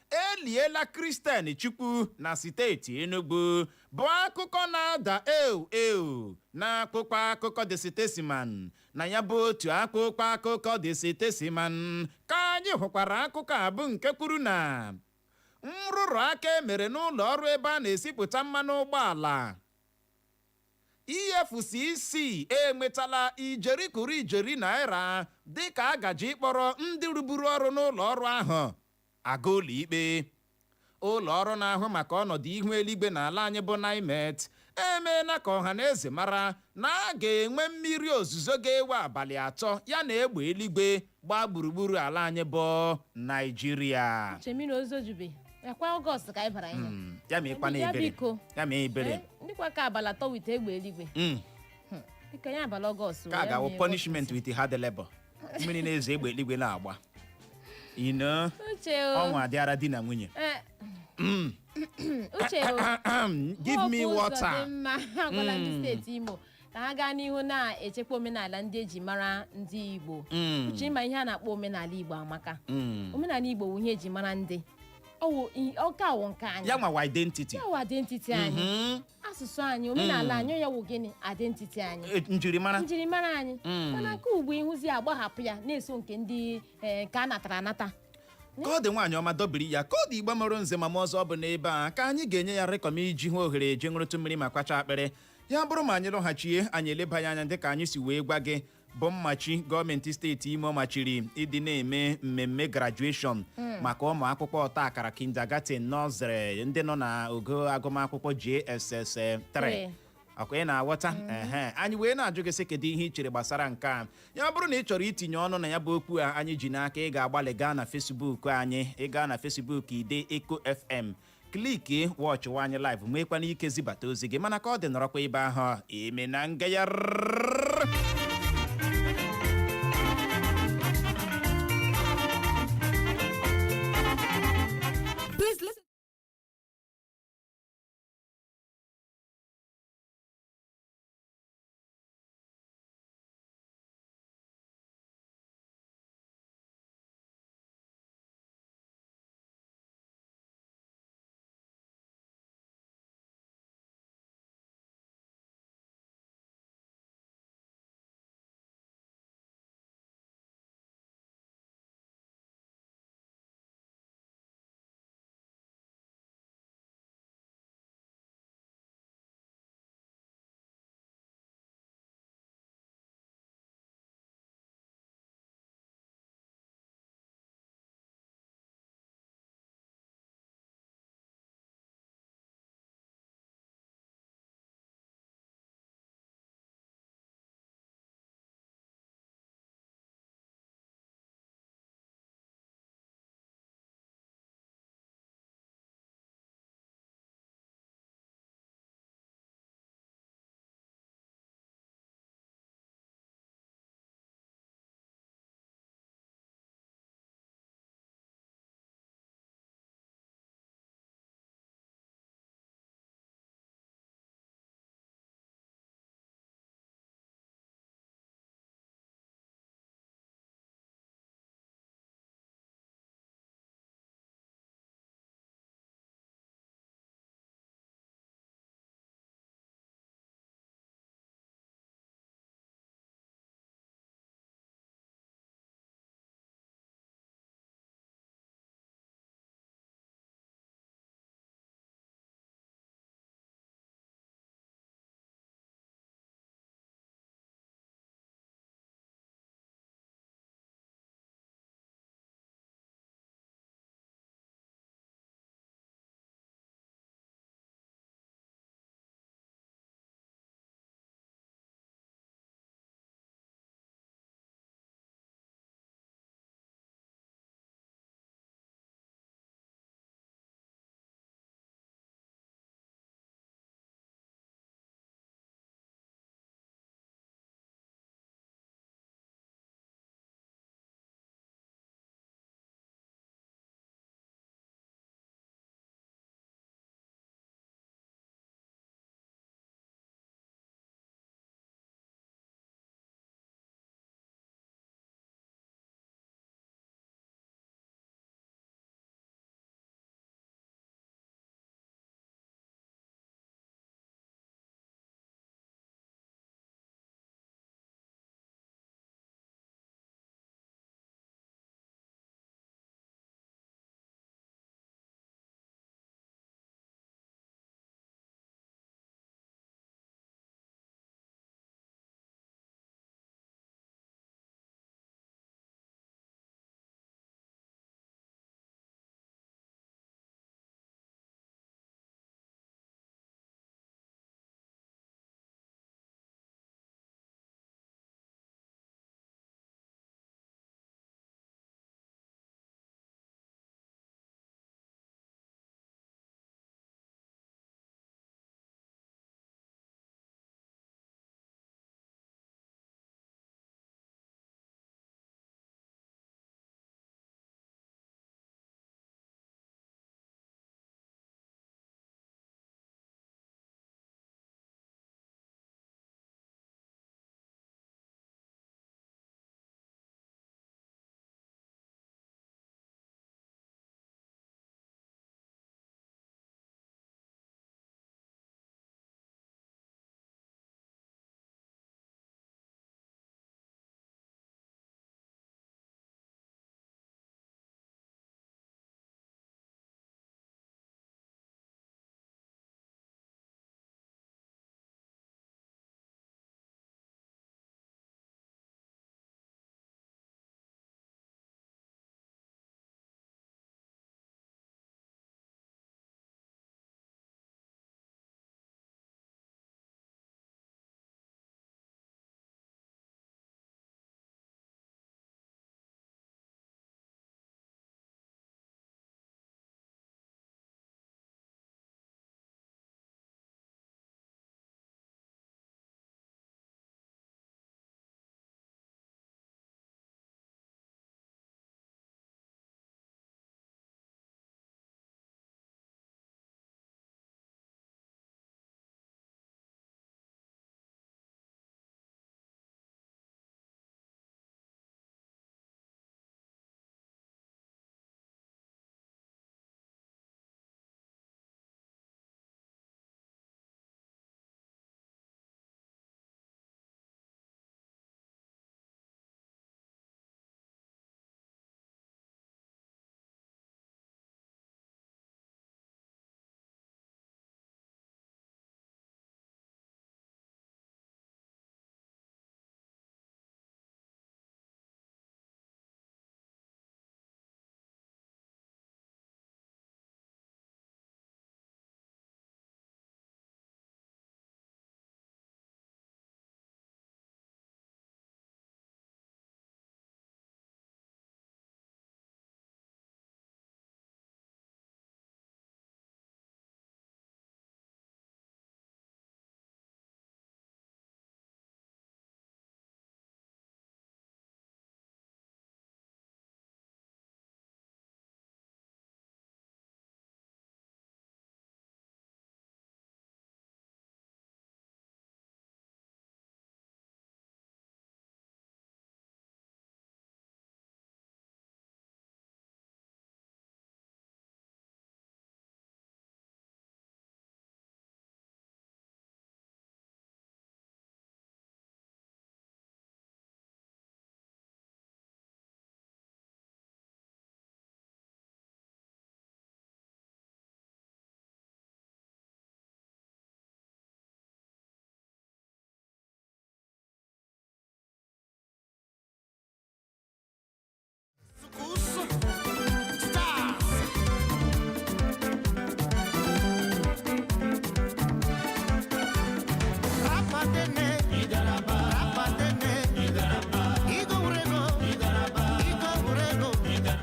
Eliela Kristian Chukwu na steeti Enugu bụ akụkọ na-ada ewu ewu n'akwụkwọ akụkọ The Statesman. Na ya bụ otu akwụkwọ akụkọ The Statesman ka anyị hụkwara akụkọ a bụ nke kwuru na nrụrụ aka emere n'ụlọ ọrụ ebe a na-esipụta mmanụ ụgbọala EFCC enwetala ijeri kwuru ijeri naira, dịka a gaji ịkpọrọ ndị rụburu ọrụ n'ụlọ ọrụ ahụ aga ụlọ ikpe. Ụlọ ọrụ na-ahụ maka ọnọdụ ihu eluigwe n'ala anyị bụ NIMET emeela ka ọha na eze mara na a ga-enwe mmiri ozuzo ga-ewe abalị 3 ya na egbe eluigwe gbaa gburugburu ala anyị bụ Naijiria. Uche, mmiri ozo jube yakwa. Ọgọst ka anyị bara ihe. Ya ma ịkwa na Ya ebere. biko. Ya ma ebere. Ndịkwa ka abalị 3 wite egbe eluigwe. Dịka ya abalị Ọgọst. Ka a ga-awụ punishment with hard labor, mmiri na-ezo, egbe eluigwe na-agba. Uche o. Ọnwa adịara di na nwunye. Uche o. Give me Hope water. Uzodimma agwala ndị steeti Imo ka ha gaa n'ihu na-echekwa omenala ndị eji mara ndị Igbo. Uche, ịma ihe a na-akpọ omenala Igbo amaka. Omenala Igbo bụ ihe eji mara ndị ọwụ ọka awụ nke anyị. Ya nwawa identity. Ya wụ identity anyị, asụsụ anyị, omenala anyị, ya wụ gịnị? Identity anyị. Njirimara. Njirimara anyị. Mana nke ugbo ịhụzi agbahapụ ya na-eso nke ndị nke a natara anata. Ka ọ dị, nwaanyị ọma, dobiri ya. Ka ọ dị, Igbo mụrụ nze ma m ọzọ, ọ bụ n'ebe a ka anyị ga-enye ya rịkọm iji hụ ohere eje ṅụrụtụ mmiri ma kwacha akpịrị. Ya bụrụ ma anyị lọghachie, anyị eleba ya anya dịka anyị si wee gwa gị bụ mmachi gọọmenti steeti Imo machiri ịdị na-eme mmemme graduation maka ụmụ akwụkwọ ọta akara, kindergarten, nursery, ndị nọ na ogo agụmakwụkwọ JSS 3. Three. Ọkwa ị na-aghọta? Ehe, anyị wee na-ajụ gị sị, kedu ihe ị chere gbasara nke a? Ya bụrụ na ị chọrọ itinye ọnụ na ya bụ okwu a anyị ji n'aka, ị ga-agbalị gaa na Facebook anyị. Ị gaa na Facebook, ide Eco FM. Click watch anyị live, nwekwana ike zibata ozi gị. Mana ka ọ dị, nọrọkwa ebe ahụ eme na nga ya. Please listen.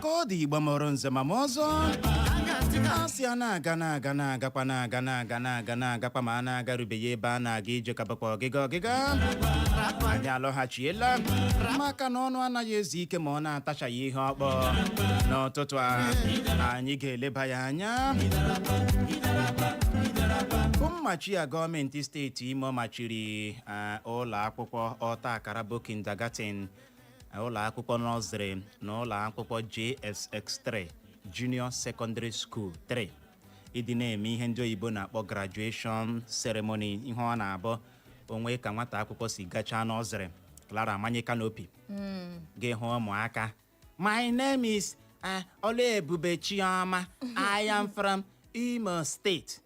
Ka ọ dị, Igbo mụrụ nze ma ma ọzọ, a sị a na-aga na-aga na-agakwa na-aga na-aga na-aga na-agakwa, ma a na-agarubeghị ebe a na-aga ije, ka bụkwa ọgịga ọgịga. Anyị alọghachiela, maka na ọnụ anaghị ezu ike ma ọ na-atachaghị ihe ọkpọ. N'ụtụtụ a, anyị ga-eleba ya anya bụ mmachi a gọọmenti steeti Imo machiri ụlọ akwụkwọ ọta akara bụ kindergarten, ụlọ akwụkwọ nursery na ụlọ akwụkwọ JSS3, Junior Secondary School 3, ịdị na-eme ihe ndị oyibo na-akpọ graduation ceremony. Ihe ọ na-abụ onwe ka nwata akwụkwọ si gachaa nursery, Clara, amanye canopy gị hụ ụmụaka, "My name is Oluebube Chioma. I am from Imo State."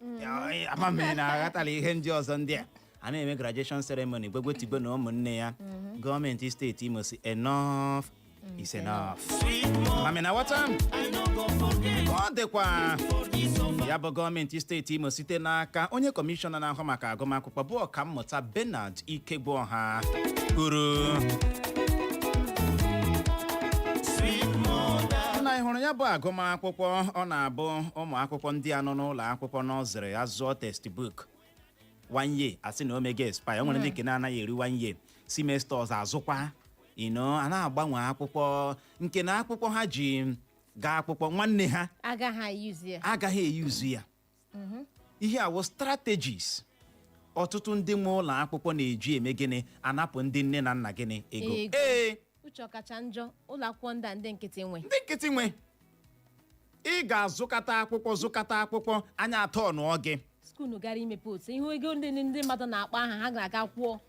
Ama m na aghọtala ihe ndị ọzọ ndị a a na-eme graduation ceremony, gwegwetigwe na ụmụnne ya. Gọọmenti steeti Imo si enough is enough. Mami na ghọta ọ dịkwa ya bụ gọọmenti steeti Imo, site n'aka onye kọmishọna na-ahụ maka agụmakwụkwọ bụ Ọkammụta Bernard Ikegbuọha, kwuru na ị hụrụ ya bụ agụmakwụkwọ, ọ na-abụ ụmụ akwụkwọ ndị a nọ n'ụlọ akwụkwọ nursery azụọ textbook one year, asị na omega expire. O nwere ndị nke na-anaghị eru one year, semester ọzọ azụkwa ino, a na-agbanwe akwụkwọ, nke na akwụkwọ ha ji gaa akwụkwọ nwanne ha agaghị eyuzi ya. Agaghị eyuzu ya. Ihe awụ strategies ọtụtụ ndị nwe ụlọ akwụkwọ na-eji eme gịnị? Anapụ ndị nne na nna gịnị? Ego. Ego. Ee. Uche, ọkacha njọ ụlọ akwụkwọ ndị a ndị nkịtị nwe. Ndị nkịtị nwe. Ị ga-azụkata akwụkwọ, zụkata akwụkwọ, anya atọ nụọ gị. School gara imepe otu ihu ego ndị mmadụ na-akpọ aha ha ga-aga kwụọ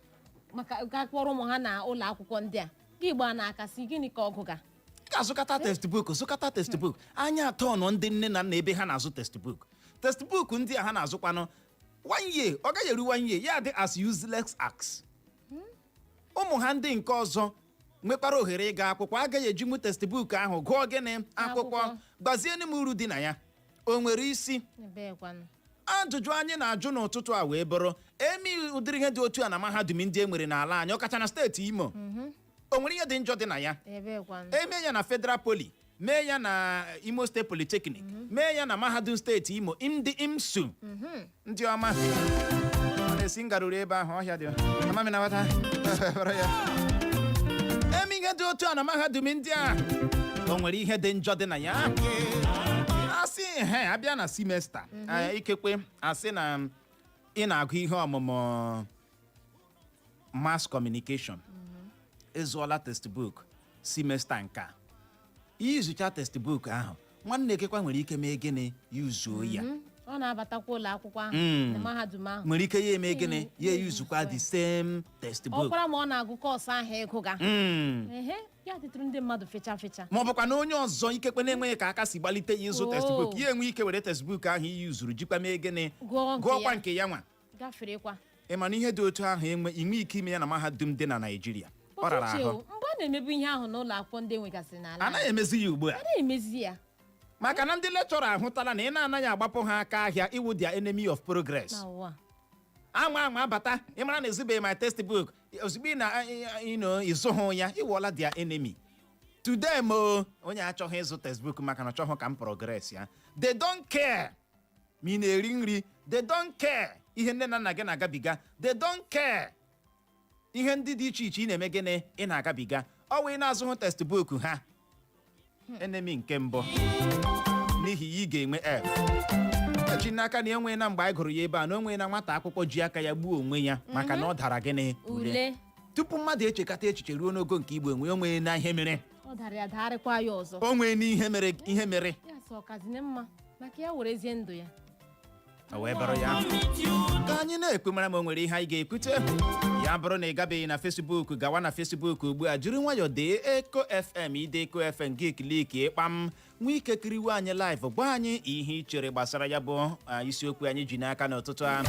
maka ga kwụọrọ ụmụ ha na ụlọ akwụkwọ ndị a, gị gbaa n'aka si gịnị ka ọgụ ga. Ị ga-azụkata textbook, zụkata textbook, anya atọ nọ ndị nne na nna ebe ha na-azụ textbook. Textbook ndị a ha na-azụkwanụ, one year ọ gaghị eru one year, ya dị as useless as. Ụmụ ha ndị nke ọzọ nwekwara ohere ịga akwụkwọ agaghị ejinwu textbook ahụ gụọ gịnị? Akwụkwọ. Akwụkwọ. Gbazienụ m uru dị na ya, o nwere isi? Ebeekwanụ? Ajụjụ anyị na-ajụ n'ụtụtụ a wee bụrụ, emi ụdịrị ihe dị otu a na mahadum ndị e nwere n'ala anyị, ọkacha na steeti Imo, o nwere ihe dị njọ dị na ya? Ebeekwanụ? Eme ya na Federal Poly, mee ya na Imo State Polytechnic, mee ya na mahadum steeti Imo, ndị IMSU, ndị ọma ọ na-esi ngaruru ebe ahụ ọhịa dị amami na nghọta ya. Eme ihe dị otu a na mahadum ndị a, o nwere ihe dị njọ dị na ya? Asị he abịa na semester, ikekwe asị na ị na-agụ ihe ọmụmụ mass communication, ịzụọla textbook semester nke a, izucha textbook ahụ, nwanne gị kwa nwere ike mee gịnị? Yuzuo ya. Ọ na-abatakwa ụlọ akwụkwọ ahụ na mahadum ahụ. Nwere ike ya eme gịnị? Ya eyuzukwa the same textbook. Ọkwara ma ọ na-agụ course ahụ ịgụ ga ehe ya dịtụrụ ndị mmadụ fecha fecha. Ma ọ bụkwa na onye ọzọ ikekwe na-enweghị ka aka si gbalite ya ịzụ Oh. textbook, ya enwe ike were textbook ahụ iyi zuru jikwa mee gịnị? Gụọ nke Gụọkwa ya. nke ya nwa. Gaferekwa. Ị ma na ihe dị otu ahụ enwe inwe ike ime ya na mahadum dị na Naịjirịa, ọ rara Uche, ahụ. o, mgbe a na-emebu ihe ahụ n'ụlọ akwụkwọ ndị enwegasịrị n'ala Anaghị emezi ya ugbu a. Anaghị emezi ya. Maka na ndị lecturer ahụtala na ị na-anaghị agbapụ ha aka ahịa iwu their enemy of progress. Na ụwa. Anwa anwa abata, ị mara na ezubeghị my textbook, ozugbo ị na ịzụhụ ya, ịwụọla their enemy to them. O onye achọghị ịzụ textbook maka na ọ chọghị ka m progress ya. They don't care ma ị na-eri nri, they don't care ihe nne na nna gị na-agabiga, they don't care ihe ndị dị iche iche ị na-eme gịnị, ị na-agabiga. Ọ wụ ị na-azụhụ textbook ha, enemy nke mbụ, n'ihi ya ị ga-enwe F. Eji n'aka na enwe na mgbe anyị gụrụ ya ebe a na onwe na nwata akwụkwọ ji aka ya gbuo onwe ya maka na ọ dara gịnị? Ule. Tupu mmadụ echekata echiche ruo n'ogo nke igbu onwe, onwe na ihe mere. Ọ dara ya, dagharịkwa ya ọzọ. O nwee n'ihe mere, ihe mere. Ya sọ ọkazine mma maka ya werezie ndụ ya. O wee bụrụ ya ka anyị na-ekwu, mara ma o nwere ihe anyị ga-ekwute. Ya bụrụ na ị gabeghị na Facebook, gawa na Facebook ugbu a, jiri nwayọọ dee Eko FM. Ide Eko FM gị, click kpam, nwee ike kiriwe anyị live. Gwa anyị ihe ị chere gbasara ya bụ isiokwu anyị ji n'aka n'ụtụtụ a.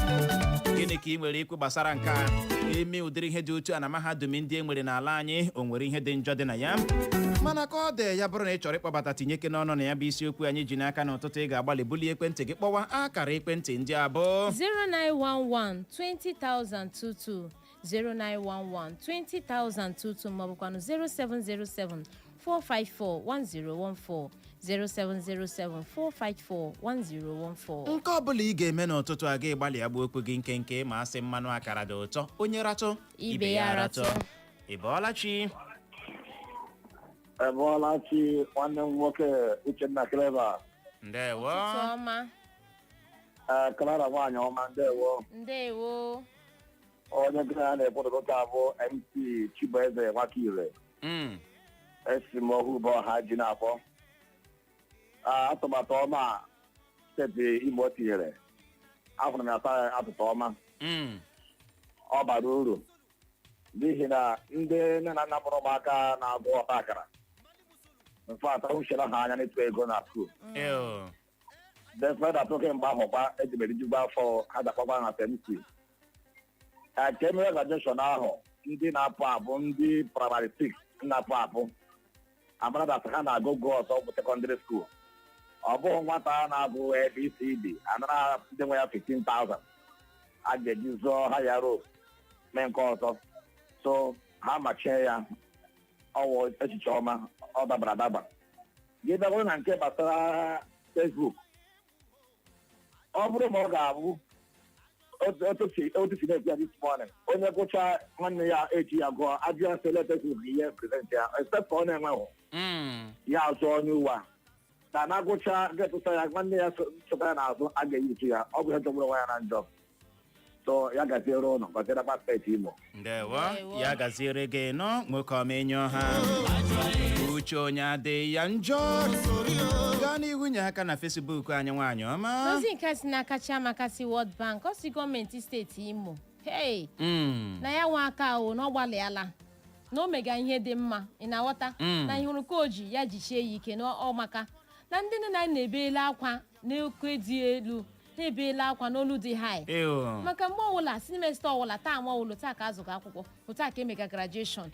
Gịnị ka ị nwere ikwu gbasara nke a? Eme ụdịrị ihe dị otu a na mahadum ndị e nwere n'ala anyị, o nwere ihe dị njọ dị na ya? Mana ka ọ dị, ya bụrụ na ị chọrọ ịkpọbata tinyeke n'ọnụ na ya bụ isiokwu anyị ji n'aka n'ụtụtụ, ị ga-agbalị bulie ekwentị gị kpọwa akara ekwentị ndị abụọ: 0911 20022, 0911 20022, maọbụkwanụ 0707 454 1014, 0707 454 1014. Nke ọbụla ị ga-eme n'ụtụtụ a, ga-egbalị agba okwu gị nkenke, ma asị mmanụ akara dị ụtọ, onye ratụ ibe ya ratụ. Ị bọọla chi? Ebọọla chi, nwanne m nwoke Uchenna Clever. Ndewo. Ụtụtụ ọma. Ee, Clara nwaanyị ọma, ndewo. Ndewo. Onye nkịta ya na-ekwu taa bụ MC Chibueze Nwakire. Esi m ohu bụ ọha ji na-akpọ. Atụmatụ ọma a steeti Imo tinyere, ahụrụ m ya taa, atụtụ ọma. Ọ bara uru n'ihi na ndị nne na nna mụrụ ụmụaka na-agụ ọta akara mfe ahụchiela ha anya n'ịtụ ego na school. Ew. Despite that, oke mgbe ahụ kwa ejibere ijigbo afọ ha dakpakwa na temsi ka emere graduation ahụ, ndị na-apụ apụ, ndị primary 6 na-apụ apụ, amara that ha na-agụ gụ ọzọ bụ secondary school. Ọ bụghị nwata a na-agụ ABCD anara ndị nwe ya 15,000 a ga-eji zụọ ha ya rope mee nke ọzọ. So ha machie ya, ọwụ echiche ọma, ọ dabara adaba. Gị bịa na nke gbasara Facebook, ọ bụrụ ma ọ ga-abụ otu si na-ekwu ya this morning, onye gụchaa, nwanne ya eji ya gụọ, ajụ ya sele Facebook ihe present ya, except ka ọ na-enweghị ya azụ onye ụwa na na-agụcha ga-etụsa ya, nwanne ya chọta ya n'azụ, a ga-eyitu ya. Ọ bụ ihe jọgburu onwe ya na njọ. So ya gaziere ụnụ, gaziere steeti Imo. Ndewo. Ndewo. Ya gaziere gị nọ, nwoke ọma ha. Uche onye adịghị ya njọ. Gaa n'ihu, nye aka na Facebook anyị, nwaanyị ọma. N'ozi nke si n'aka Chiamaka si World Bank, ọ si gọọmenti steeti Imo, hey, na ya nwa aka o na ọ gbalịala na o mega ihe dị mma. Ị na-aghọta? Na ihe hụrụ ka o ji ya jichie ya ike na ọ maka na ndị nne na nna na-ebela akwa n'oke dị elu, na-ebela akwa n'olu dị high maka mgbe ọbụla, semester ọbụla, taa ma ọbụla taa ka azụga akwụkwọ, otu a ka emega graduation.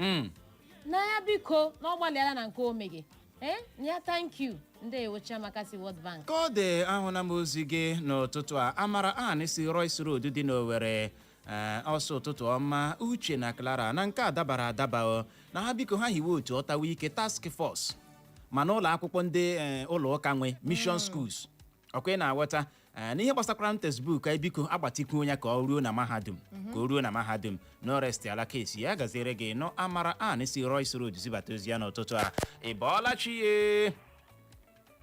Na ya biko, na ọ gbalịala na nke o mege ee ya. Thank you, ndewo, Chiamaka si World Bank. Ka ọ dị, ahụla m ozi gị n'ụtụtụ a. Amara an si Royce Road dị n'Owere. Ee, ọsọ ụtụtụ ọma, Uche na Clara. Na nke a dabara adaba o, na ha biko ha hiwe otu ọtawa ike, task force, mana ụlọ akwụkwọ ndị ụlọ ụka nwe, mission schools, ọkwa ị na-aghọta? Ee, n'ihe gbasakwara textbook anyị, biko agbatịkwuo ya ka ọ ruo na mahadum, ka o ruo na mahadum no rest ala kesi. Ya gaziere gị nọ. Amara an si Royce Road zibata ozi ya n'ụtụtụ a. Ị bọọla chi ye?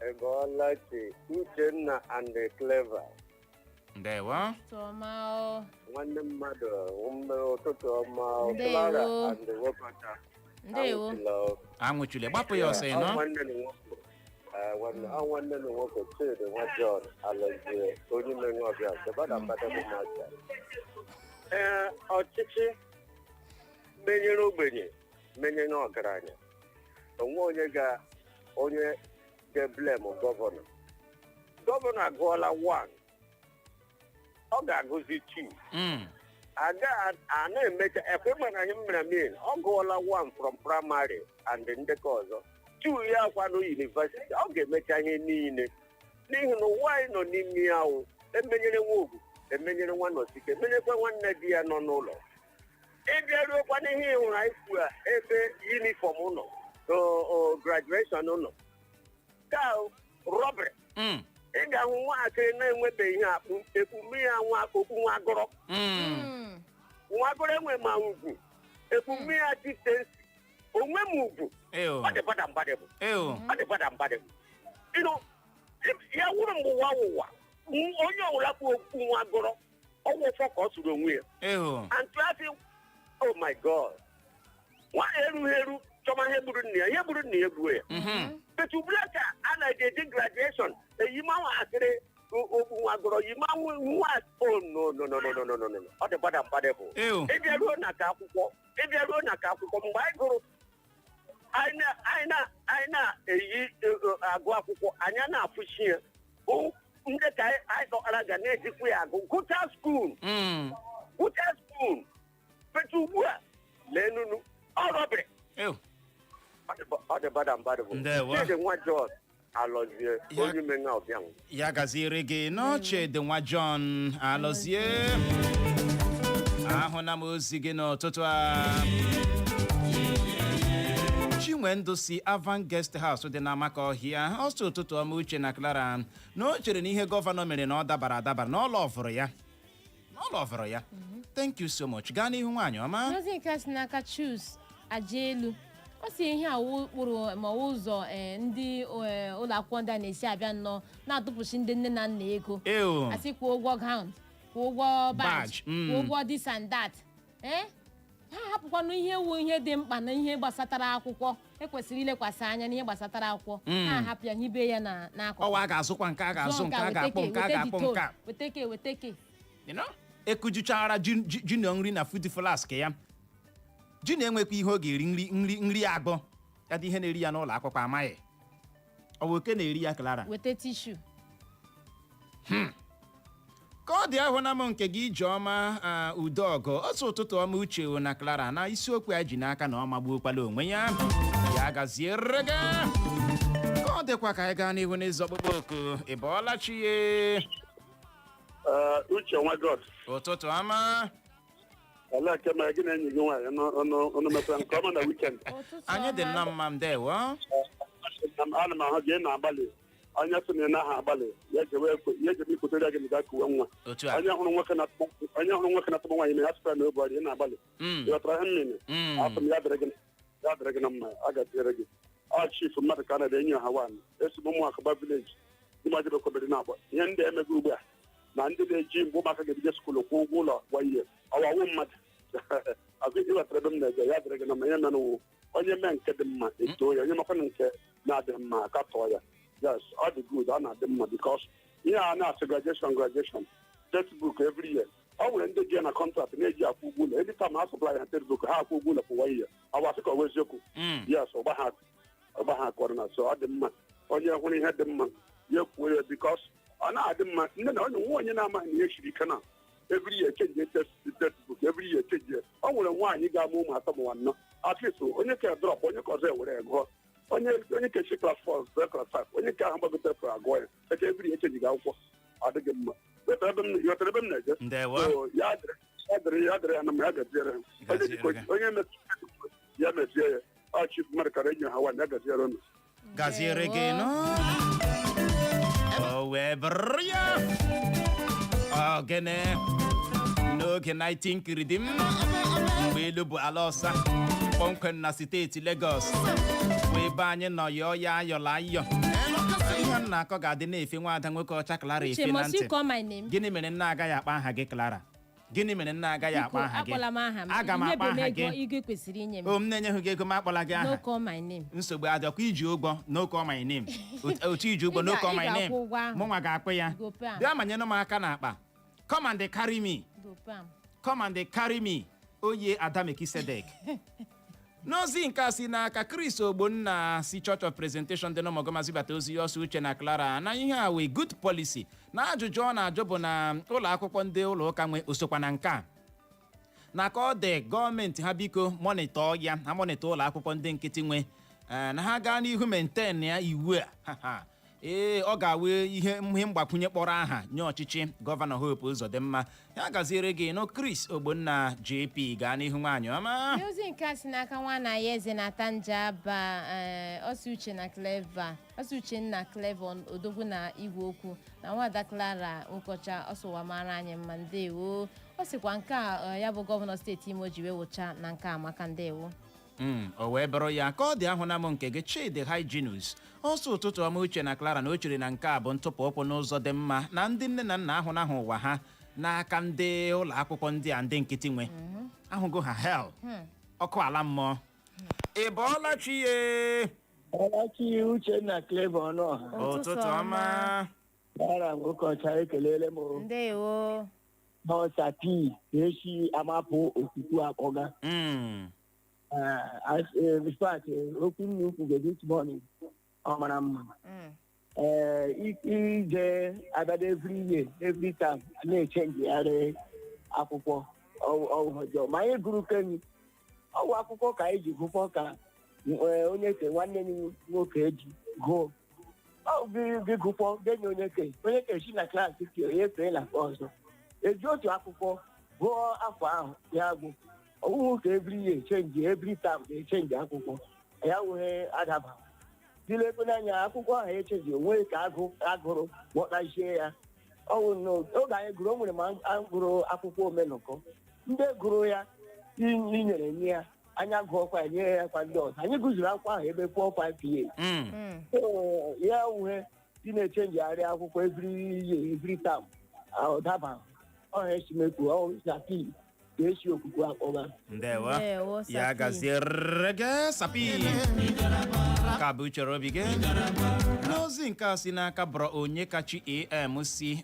Ebọọlachi, Uchenna and Clever. Ndewo. Tụọma o. Nwanne mmadụ, ume ụtụtụ ọma o. Ndewo. Clara and Nwokọcha. Ndewo. Anwụchila o. Anwụchule, gbapụ ya ọsọ, ị nọ. Ọ nwanne na nwoke. Nwanne, ọ nwanne na nwoke Chidi nwa John Alozie, onye menwe ọbịa Sebada Mbada bụ Macha. Ee, ọchịchị menyere ogbenye, menyere ọgaranya, onwe onye ga onye ga-eblame gọvanọ. Gọvanọ agụọla 1, ọ ga-agụzi 2. Aga a na-emecha ekwe, mana anyị mere min ọ gụọla 1 from primary and ndekọ ọzọ 2 ya akwado university, ọ ga-emecha ihe niile n'ihi na ụwa anyị nọ n'ime ya wụ emenyere nwa ugwu, emenyere nwa nọsike, emenyekwa nwanne di ya nọ n'ụlọ. Ịbịaruokwa n'ihe ịhụrụ anyị kwuru a, ebe uniform nọ, graduation nọ ka robbery. Ị ga-ahụ nwatakịrị na-enwebeghị ihe akpụ ekpume ya, nwa okpu nwa agụrọ. Nwa agụrọ enwe ma ugwu ekpume ya chieftaincy onwe m ugwu. Ew. Ọ dị bada mbadị bụ Ew. ọ dị bada mbadị bụ ya wụrụ mgbe ụwa ụwa onye ọbụla kpu okpu nwa agụrọ ọgwụ ụfọ ka ọ sụrụ onwe ya. Ew. And to ask him, oh my God, nwa erughị eru chọma ihe gburu nne ya, ihe gburu nne ya egbuo ya. But ugbu a ka a na-eji graduation eyimanwa asịrị okpu nwa gọrọ yimanwụ nwa. Oh, no, no, no, no, no, no, no, no, ọ dị gbada mgbada bụ Ew. ịbịaruo na ka akwụkwọ, ịbịaruo na ka akwụkwọ, mgbe anyị gụrụ, anyị na-eyi agụ akwụkwọ, anyị a na-afụchi ya bụ ndị ka anyị dọkara ga na-ejikwa ya agụ gụcha school, gụcha school. But ugbu a, lee nunu ọ robbery. Ew. Ọ dị bada mbadụ bụ Ndewo. Chidi nwa John Alọzie, onye menga ọbịa. Ya gaziere gị n'oche dị, nwa John Alọzie. Ahụna m ozi gị n'ụtụtụ a. Chinwendu si Avan Guest House dị n'Amaka Ọhịa, ọsọ ụtụtụ ọma, Uche na Clara, na o chere na ihe gọvanọ mere na ọ dabara adabara, na ọ lọvụrụ ya, na ọ lọvụrụ ya. Thank you so much. Gaa n'ihu, nwaanyị ọma. N'ozi nke a si n'aka Chus Ajaelu, ọ si ihe awụ ụkpụrụ ma ọ wụ ụzọ ndị ụlọ akwụkwọ ndị a na-esi abịa nnọọ na-atụpụchi ndị nne na nna ego. Eo. Asị kwụọ ụgwọ gown, kwụọ ụgwọ badge, Badge, kwụọ ụgwọ this and that. Ha hapụkwanụ ihe wu ihe dị mkpa na ihe gbasatara akwụkwọ. Ekwesịrị ilekwasị anya n'ihe gbasatara akwụkwọ. Ha hapụ ya, hibe ya na n'akụkụ. Ọwa a ga-azụkwa nke a, ga-azụ nke a, ga-akpọ nke a, ga-akpọ nke a. Weteke, weteke. You know? Ekujuchara junior nri na food flask ya. Junior enwekwa ihe ọ ga-eri, nri nri nri agbọ ya dị ihe na-eri ya n'ụlọ akwụkwọ amaghị. Ọ bụ oke na-eri ya, Clara. Weta tissue. Ka ọ dị, ahụ na m nke gị, Ijeọma Udeọgụ, otu ụtụtụ ọma, Uche na Clara, na isiokwu ya ji n'aka na ọ magbuokwala onwe ya. Ya gaziere gị. Ka ọ dịkwa, ka anyị gaa n'ihu n'ịzọ ọkpụkpọ oku. Ị bọọla chi ye? Uche nwa God. Ụtụtụ ọma. Olee nke mere gị na enyi gị nwaanyị ọnụ mekwara nke ọma na weekend? Ụtụtụ Anyị dị ọma. nnọọ mma, ndewo. Ana m ahụ gị, ị na-agbalị. Onye sị na ị naghị agbalị ya jewe ya ejebe ikwutere gị na ga kuwe nwa. Otu a. Onye hụrụ nwoke na-atụmụ nwaanyị na ya sịkwa na obi ọrịa, ị na-agbalị. Ị ghọtara ihe mmiri? Asị m ya dịrị gị na mma, a ga-dịrị gị. Ọ chief mmadụ ka a na enyi ọha wan esogbu ụmụ akụba village ndị majibekwabere na-agba ihe ndị emego ugbu a na ndị na-eji mgbe ụmụaka ga-ebido school kwụ ụgwọ ụlọ gwa ihe ọwawu mmadụ azụ. Ịghọtara ebe m na-eje? Ya dịrị gị na mma. Ihe mere wụ onye mee nke dị mma, etoo ya. Onye mekwana nke na-adịghị mma, akatọọ ya. Yes, ọ dị good, ọ na-adị mma, because ihe a na-asị graduation, graduation textbook every year, ọ nwere ndị ji ya na contract na-eji akwụ ụgwọ ụlọ. Anytime ha supply ha textbook, ha akwụ ụgwọ ụlọ for one year. Ọ bụ asị ka ọ bụ eziokwu? Yes, ọgba ha akọrọ na so ọ dị mma. Onye hụrụ ihe dị mma, ya ekwuo ya, because ọ na-adị mma. Nne na onye nwa onye na-amaghị na ihe siri ike na every year change textbook, every year change. Ọ nwere nwaanyị ga-amụ ụmụ atọ ma anọ, at least onye ka drop, onye ka ọzọ ewere ya gụọ, onye ka class 4 zee class 5, onye ka ahụ gbagotere fọrọ agụọ ya eche. Every year change akwụkwọ adịghị mma. Ghọtara ebe m na-eje? Ndewo. So, ya dịrị ya dịrị ya dịrị ya na mma, ya gaziere ha. Onye Gaziere jikwa gị. Onye mezie ya mezie ya. Ọ chief mmadụ kara enyi ha nwaanyị, ya gaziere unu. Gaziere gị nụ. O wee bụrụ ya ogene n'oge 19 kiridim mgbe elu bụ ala ọsa kpọmkwem na steeti Lagos, bụ ebe anyị nọ yọọ ya ayọla ayọ. Ihe m na-akọ ga-adị na-efe nwaada nwoke ọcha Clara Uche, efe na must you ntị. call my name? Gịnị mere nna agaghị akpa aha gị, Clara? Gịnị mere nna agaghị akpa Biko, aha gị? akpọla m aha m. Aga m akpa Inyebe m aha ego gị. ego kwesịrị inye m. O m na-enyeghị gị ego m, akpọla gị No aha. call my name. Nsogbu adịọkwa. Iji ụgwọ, no call my name. Otu iji ụgwọ, Ị no call ị my name. ga-akwụ ụgwọ ahụ. Mụnwa ga-akpụ ya. Go pay am. Bịa manyere m aka n'akpa. Come and carry me. Go pay am. Come and carry me. Oye Ada Mekisedek. N'ozi nke a si n'aka Chris Ogbonna si Church of Presentation dị n'Ụmụgọma zibata ozi ya, ọsọ Uche na Clara, na ihe a wee good policy, na ajụjụ ọ na-ajụ bụ na ụlọ akwụkwọ ndị ụlọ ụka nwe osokwa na nke a, na ka ọ dị gọọmenti ha biko monitor ya, ha monitor ụlọ akwụkwọ ndị nkịtị nwe, na ha gaa n'ihu maintain ya iwu a. Ha, ha. Ee, ọ ga-awe ihe mgbakwunye kpọrọ aha nye ọchịchị gọvanọ Hope Uzodimma. Ya gaziere gị nụ, Chris Ogbonna JP. Gaa n'ihu, nwaanyị ọma. Ozi nke a si n'aka nwa na ya eze na-ata njaba. Ọsị Uche na Clever, ọsị Uchenna Clever Odogwu na igwe okwu na nwada Clara Nkọcha, ọsụwa mara anyị mma, ndewo. Ọ sịkwa nke a ya bụ gọvanọ steeti Imo ji wee wụcha na nke amaka, ndewo. O wee bụrụ ya. Ka ọ dị, ahụ na m nke gị, Chidi Hyginus, ọsọ ụtụtụ ọma, Uche na Clara, na o chere na nke a bụ ntụpụ ụkwụ n'ụzọ dị mma, na ndị nne na nna ahụ ụwa ha n'aka ndị ụlọ akwụkwọ ndị a ndị nkịtị nwe ahụgo ha hell ọkụ ala mmụọ. Ị bọọla chi ye? Ọlachi, Uchenna, Clever Ọnụọha. Ụtụtụ ọma. Clara Nwokocha, ekelele m. Ndewo. Nọọsa P na-esi amapụ okuku akpọga. In fact, okwu nna ukwu gị this morning ọ mara mma. Ee, ije abịada every year, every time na-echenjigharị akwụkwọ ọjọọ ma anyị gụrụ kenyi ọwụ akwụkwọ ka anyị ji gụkwọ ka onye ke nwanne m nwoke eji gụọ ọ bụ gị gụkwọ genye onye ke si na klaasị ke onye fee na nke ọzọ eji otu akwụkwọ gụọ afọ ahụ ya gwụ. Ọwụhụ ka every year change, every term na-echange akwụkwọ. Ya wụghị adaba dilekwe n'anya akwụkwọ ahụ echeji onwe ka agụ agụrụ ghọtazie ya. Ọwụ oge anyị gụrụ, o nwere ma a gụrụ akwụkwọ omenụkọ, ndị gụrụ ya inyere nye ya anya gụọkwa ya nye ya kwa. Ndị ọzọ anyị gụzuru akwụkwọ ahụ ebe 4 5 years. So, ya wụhe dị na-echenjigharị akwụkwọ every year, every term, ọ daba ọha esimekwu ọ sapi ka esi okuku akpọba. Ndewo. Ndewo, Ya Sapi. gaziere gị, Sapi. Ka bụ uchere obi gị n'ozi nke a si n'aka bụrụ onye kachi am si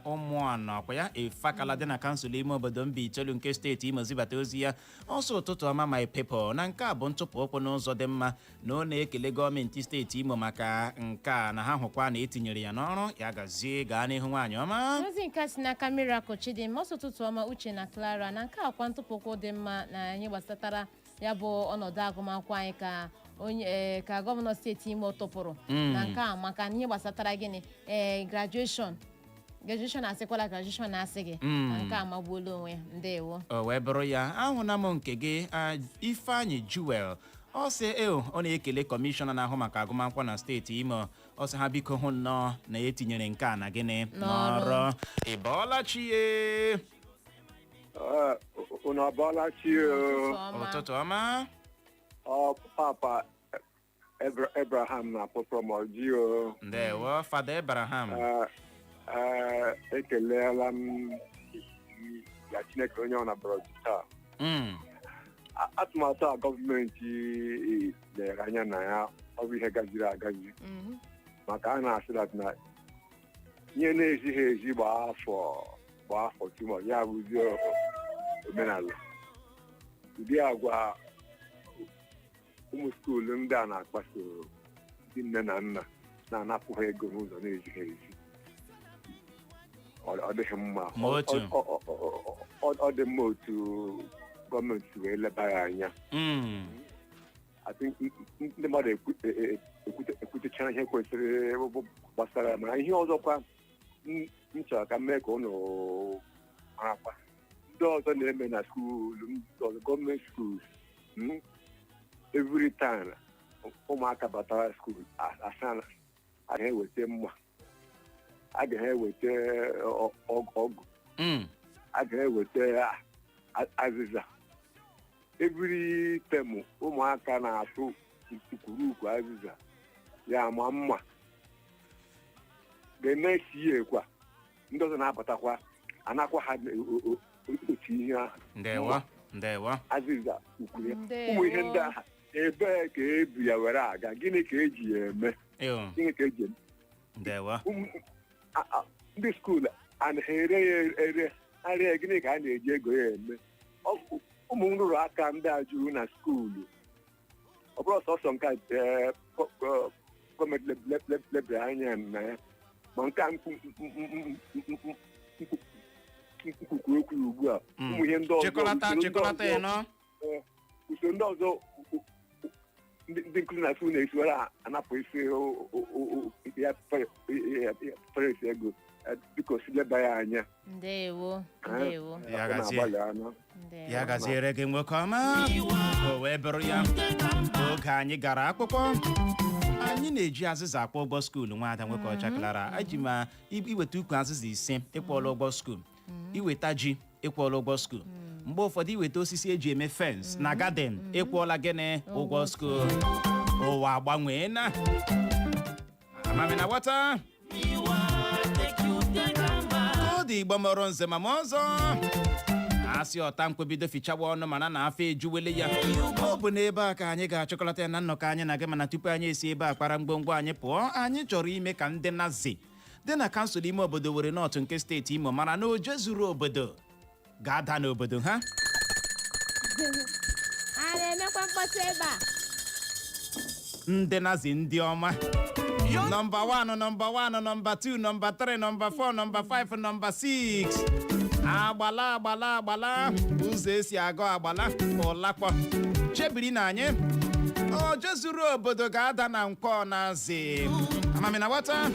ụmụanọ kwa ya Efakala dị na kansụl ime obodo Mbaitoli nke steeti Imo zibata ozi ya. Ọsọ, "Ụtụtụ ọma, my people. Na nke a bụ ntụpụ ụkwụ n'ụzọ dị mma, na ọ na-ekele gọọmenti steeti Imo maka nke a, na ha hụkwa na etinyere ya n'ọrụ. Ya gazie, gaa n'ihu, nwaanyị ọma." Ozi nke a si n'aka Miracle Chidimma. Ọsọ, "Ụtụtụ ọma, Uche na Clara. Na nke akwa ntụpụkwụ dị mma na ihe gbasatara ya bụ ọnọdụ agụmakwụkwọ anyị ka onye ka gọvanọ steeti Imo tụpụrụ na nke a maka ihe gbasatara gịnị, graduation, graduation asịkwala graduation asị gị na nke a magbuola onwe ya. Ndewo." O wee bụrụ ya. Ahụna m nke gị, Ifeanyị Jewel. Ọ sị eo ọ na-ekele kọmishọna na-ahụ maka agụmakwụkwọ na steeti Imo. Ọ sị ha biko hụ nnọọ na etinyere nke a na gịnị? N'ọrụ. N'ọrụ. Ị bọọla chi ye? Unu abọọla chi o. Ụtụtụ ọma. Ụtụtụ ọma. Ọ Papa Abraham na-akpọ from Ọjị o. Ndewo, Fada Abraham. Ekelela m ya Chineke onye ọ nabara ọjị taa. Atụmatụ a gọọmenti lere anya na ya, ọ bụ ihe gaziri agazi, maka a na-asị that na ihe na-ezighị ezi gbaa afọ gbaa afọ tuma ya bụzi omenala. Ụdị agwa ụmụ school ndị a na-akpaso ndị nne na nna, na-anapụ ha ego n'ụzọ na-ezighị ezi, ọ dịghị mma. Ma otu. Ọ dị mma otu gọọmenti si wee leba ya anya. I think ndị mmadụ ekwutechara ihe kwesịrị bụ gbasara ya. Mana ihe ọzọkwa m chọrọ ka m mee ka ụnụ marakwa, ndị ọzọ na-eme na school ndị ọzọ, gọọmenti schools, every time ụmụaka batara school, asa a ga-eweta mma, a ga-eweta ọgụ, a ga-eweta azịza. Every term ụmụaka na-atụ ukwurukwu azịza ya ma mma. The next year kwa, ndị ọzọ na-abatakwa, anakwa ha otu ihe ahụ. Ndewo, ndewo. Azịza ukwuru ya. Ndewo. Ụmụ ihe ndị ahụ, ebee ka ebu ya were aga? Gịnị ka eji ya eme? Ew, Gịnị ka eji eme? Ndewo. Ndị school a na-ere ya ere arịa? Gịnị ka a na-eji ego ya eme? Ụmụ nrụrụ aka ndị a juru na school, ọ bụrụ sọsọ nke a, gọọmenti lebara anya na ya, ma nke a nkwukwu okwu ugbu a, ụmụ ihe ndị ọzọ, Chịkọlata. usoro ndị Chịkọlata ya ọzọ, nọ. Usoro ndị ọzọ ndị nkụzi na school na-esiwara anapụ isi ya parents ego. Biko si leba ya anya. Ndewo, ndewo. Ya gazie. Na-agbalị anya. Ndewo. Ya gaziere gị, nwoke ọma. O wee bụrụ ya. Oge anyị gara akwụkwọ, anyị na-eji azịza akwụ ụgwọ school. Nwaada nwoke ọcha Clara, eji ma iweta ukwu azịza 5, ịkwụọla ụgwọ school. Iweta ji, ịkwụọla ụgwọ school. Mgbe ụfọdụ, iweta osisi eji eme fence na garden, ịkwụọla gịnị? Ụgwọ school. Ụwa agbanwee na amami na ghọta ọ dị. Igbo mụrụ nze ma ma ọzọ, asị ọta mkpebido fichawa ọnụ, mana na afọ ejuwele ya. Ọ bụ n'ebe a ka anyị ga-achịkọlata ya na nnọkọ anyị na gị. Mana tupu anyị esi ebe a kpara ngwongwo anyị pụọ, anyị chọrọ ime ka ndị Nazi dị na kansụl ime obodo were North nke steeti Imo mara na oje zuru obodo ga-ada n'obodo ha. A na-emekwa mkpọtụ ebe a? Ndị Nazi, ndị ọma, nọmba 1, nọmba 1, nọmba 2, nọmba 3, nọmba 4, nọmba 5, nọmba 6, agbala, agbala, agbala ụzọ esi agụ agbala ụlakpọ chebiri na anyị oje zuru obodo ga-ada na Nkwọ Nazi. Amami na nwata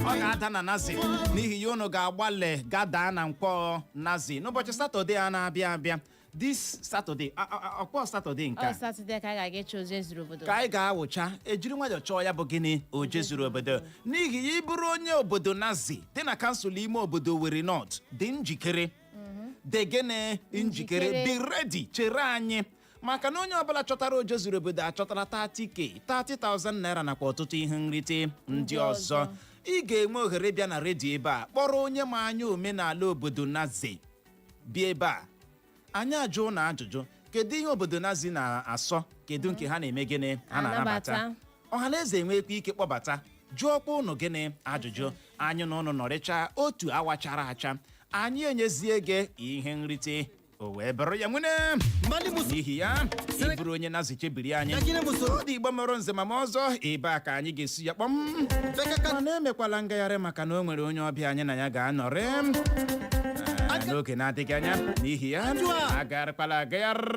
ọ ga-ada na Nazi. N'ihi ya, unu ga-agbalị gadaa na Nkwọ Nazi n'ụbọchị Satọde a na-abịa abịa. This Saturday, ọkpọ Saturday nke Ọ a Saturday ka a ga-aga ịchọ oje zuru obodo. Ka anyị ga-awụcha ejiri nwayọọ chọọ ya bụ gịnị, oje zuru obodo. N'ihi ya, ịbụrụ onye obodo Nazi dị na kansụl ime obodo Owerri North, dị njikere, dị gịnị, njikere. Njikere. Be ready, chere anyị, maka na onye ọbụla chọtara oje zuru obodo achọtara 30K, 30,000 naira, nakwa ọtụtụ ihe nrite ndị ọzọ. Ọzọ. Ị ga-enwe ohere bịa na redio ebe a, kpọrọ onye ma anya omenala obodo Nazi bịa ebe a, anyị ajụọ na ajụjụ: kedu ihe obodo Nazi na-asọ? Kedu nke ha na-eme gịnị, ha na-anabata? Anabata. Ọha na eze enwekwa ike kpọbata, jụọkwa ụnụ gịnị, ajụjụ. Anyị na ụnụ nọrịcha otu awa chara acha, anyị enyezie gị ihe nrite, o wee bụrụ ya nwene. N'ihi ya, ị bụrụ onye Nazi, chebiri anyị. Ọ dị Igbo mụrụ nze ma ọzọ, ebe a ka anyị ga-esi ya kpọm, mana emekwala ngagharị, maka na o nwere onye ọbịa anyị na ya ga-anọrị n'oge na-adịghị anya. N'ihi ya, agagharịkwala agagharị.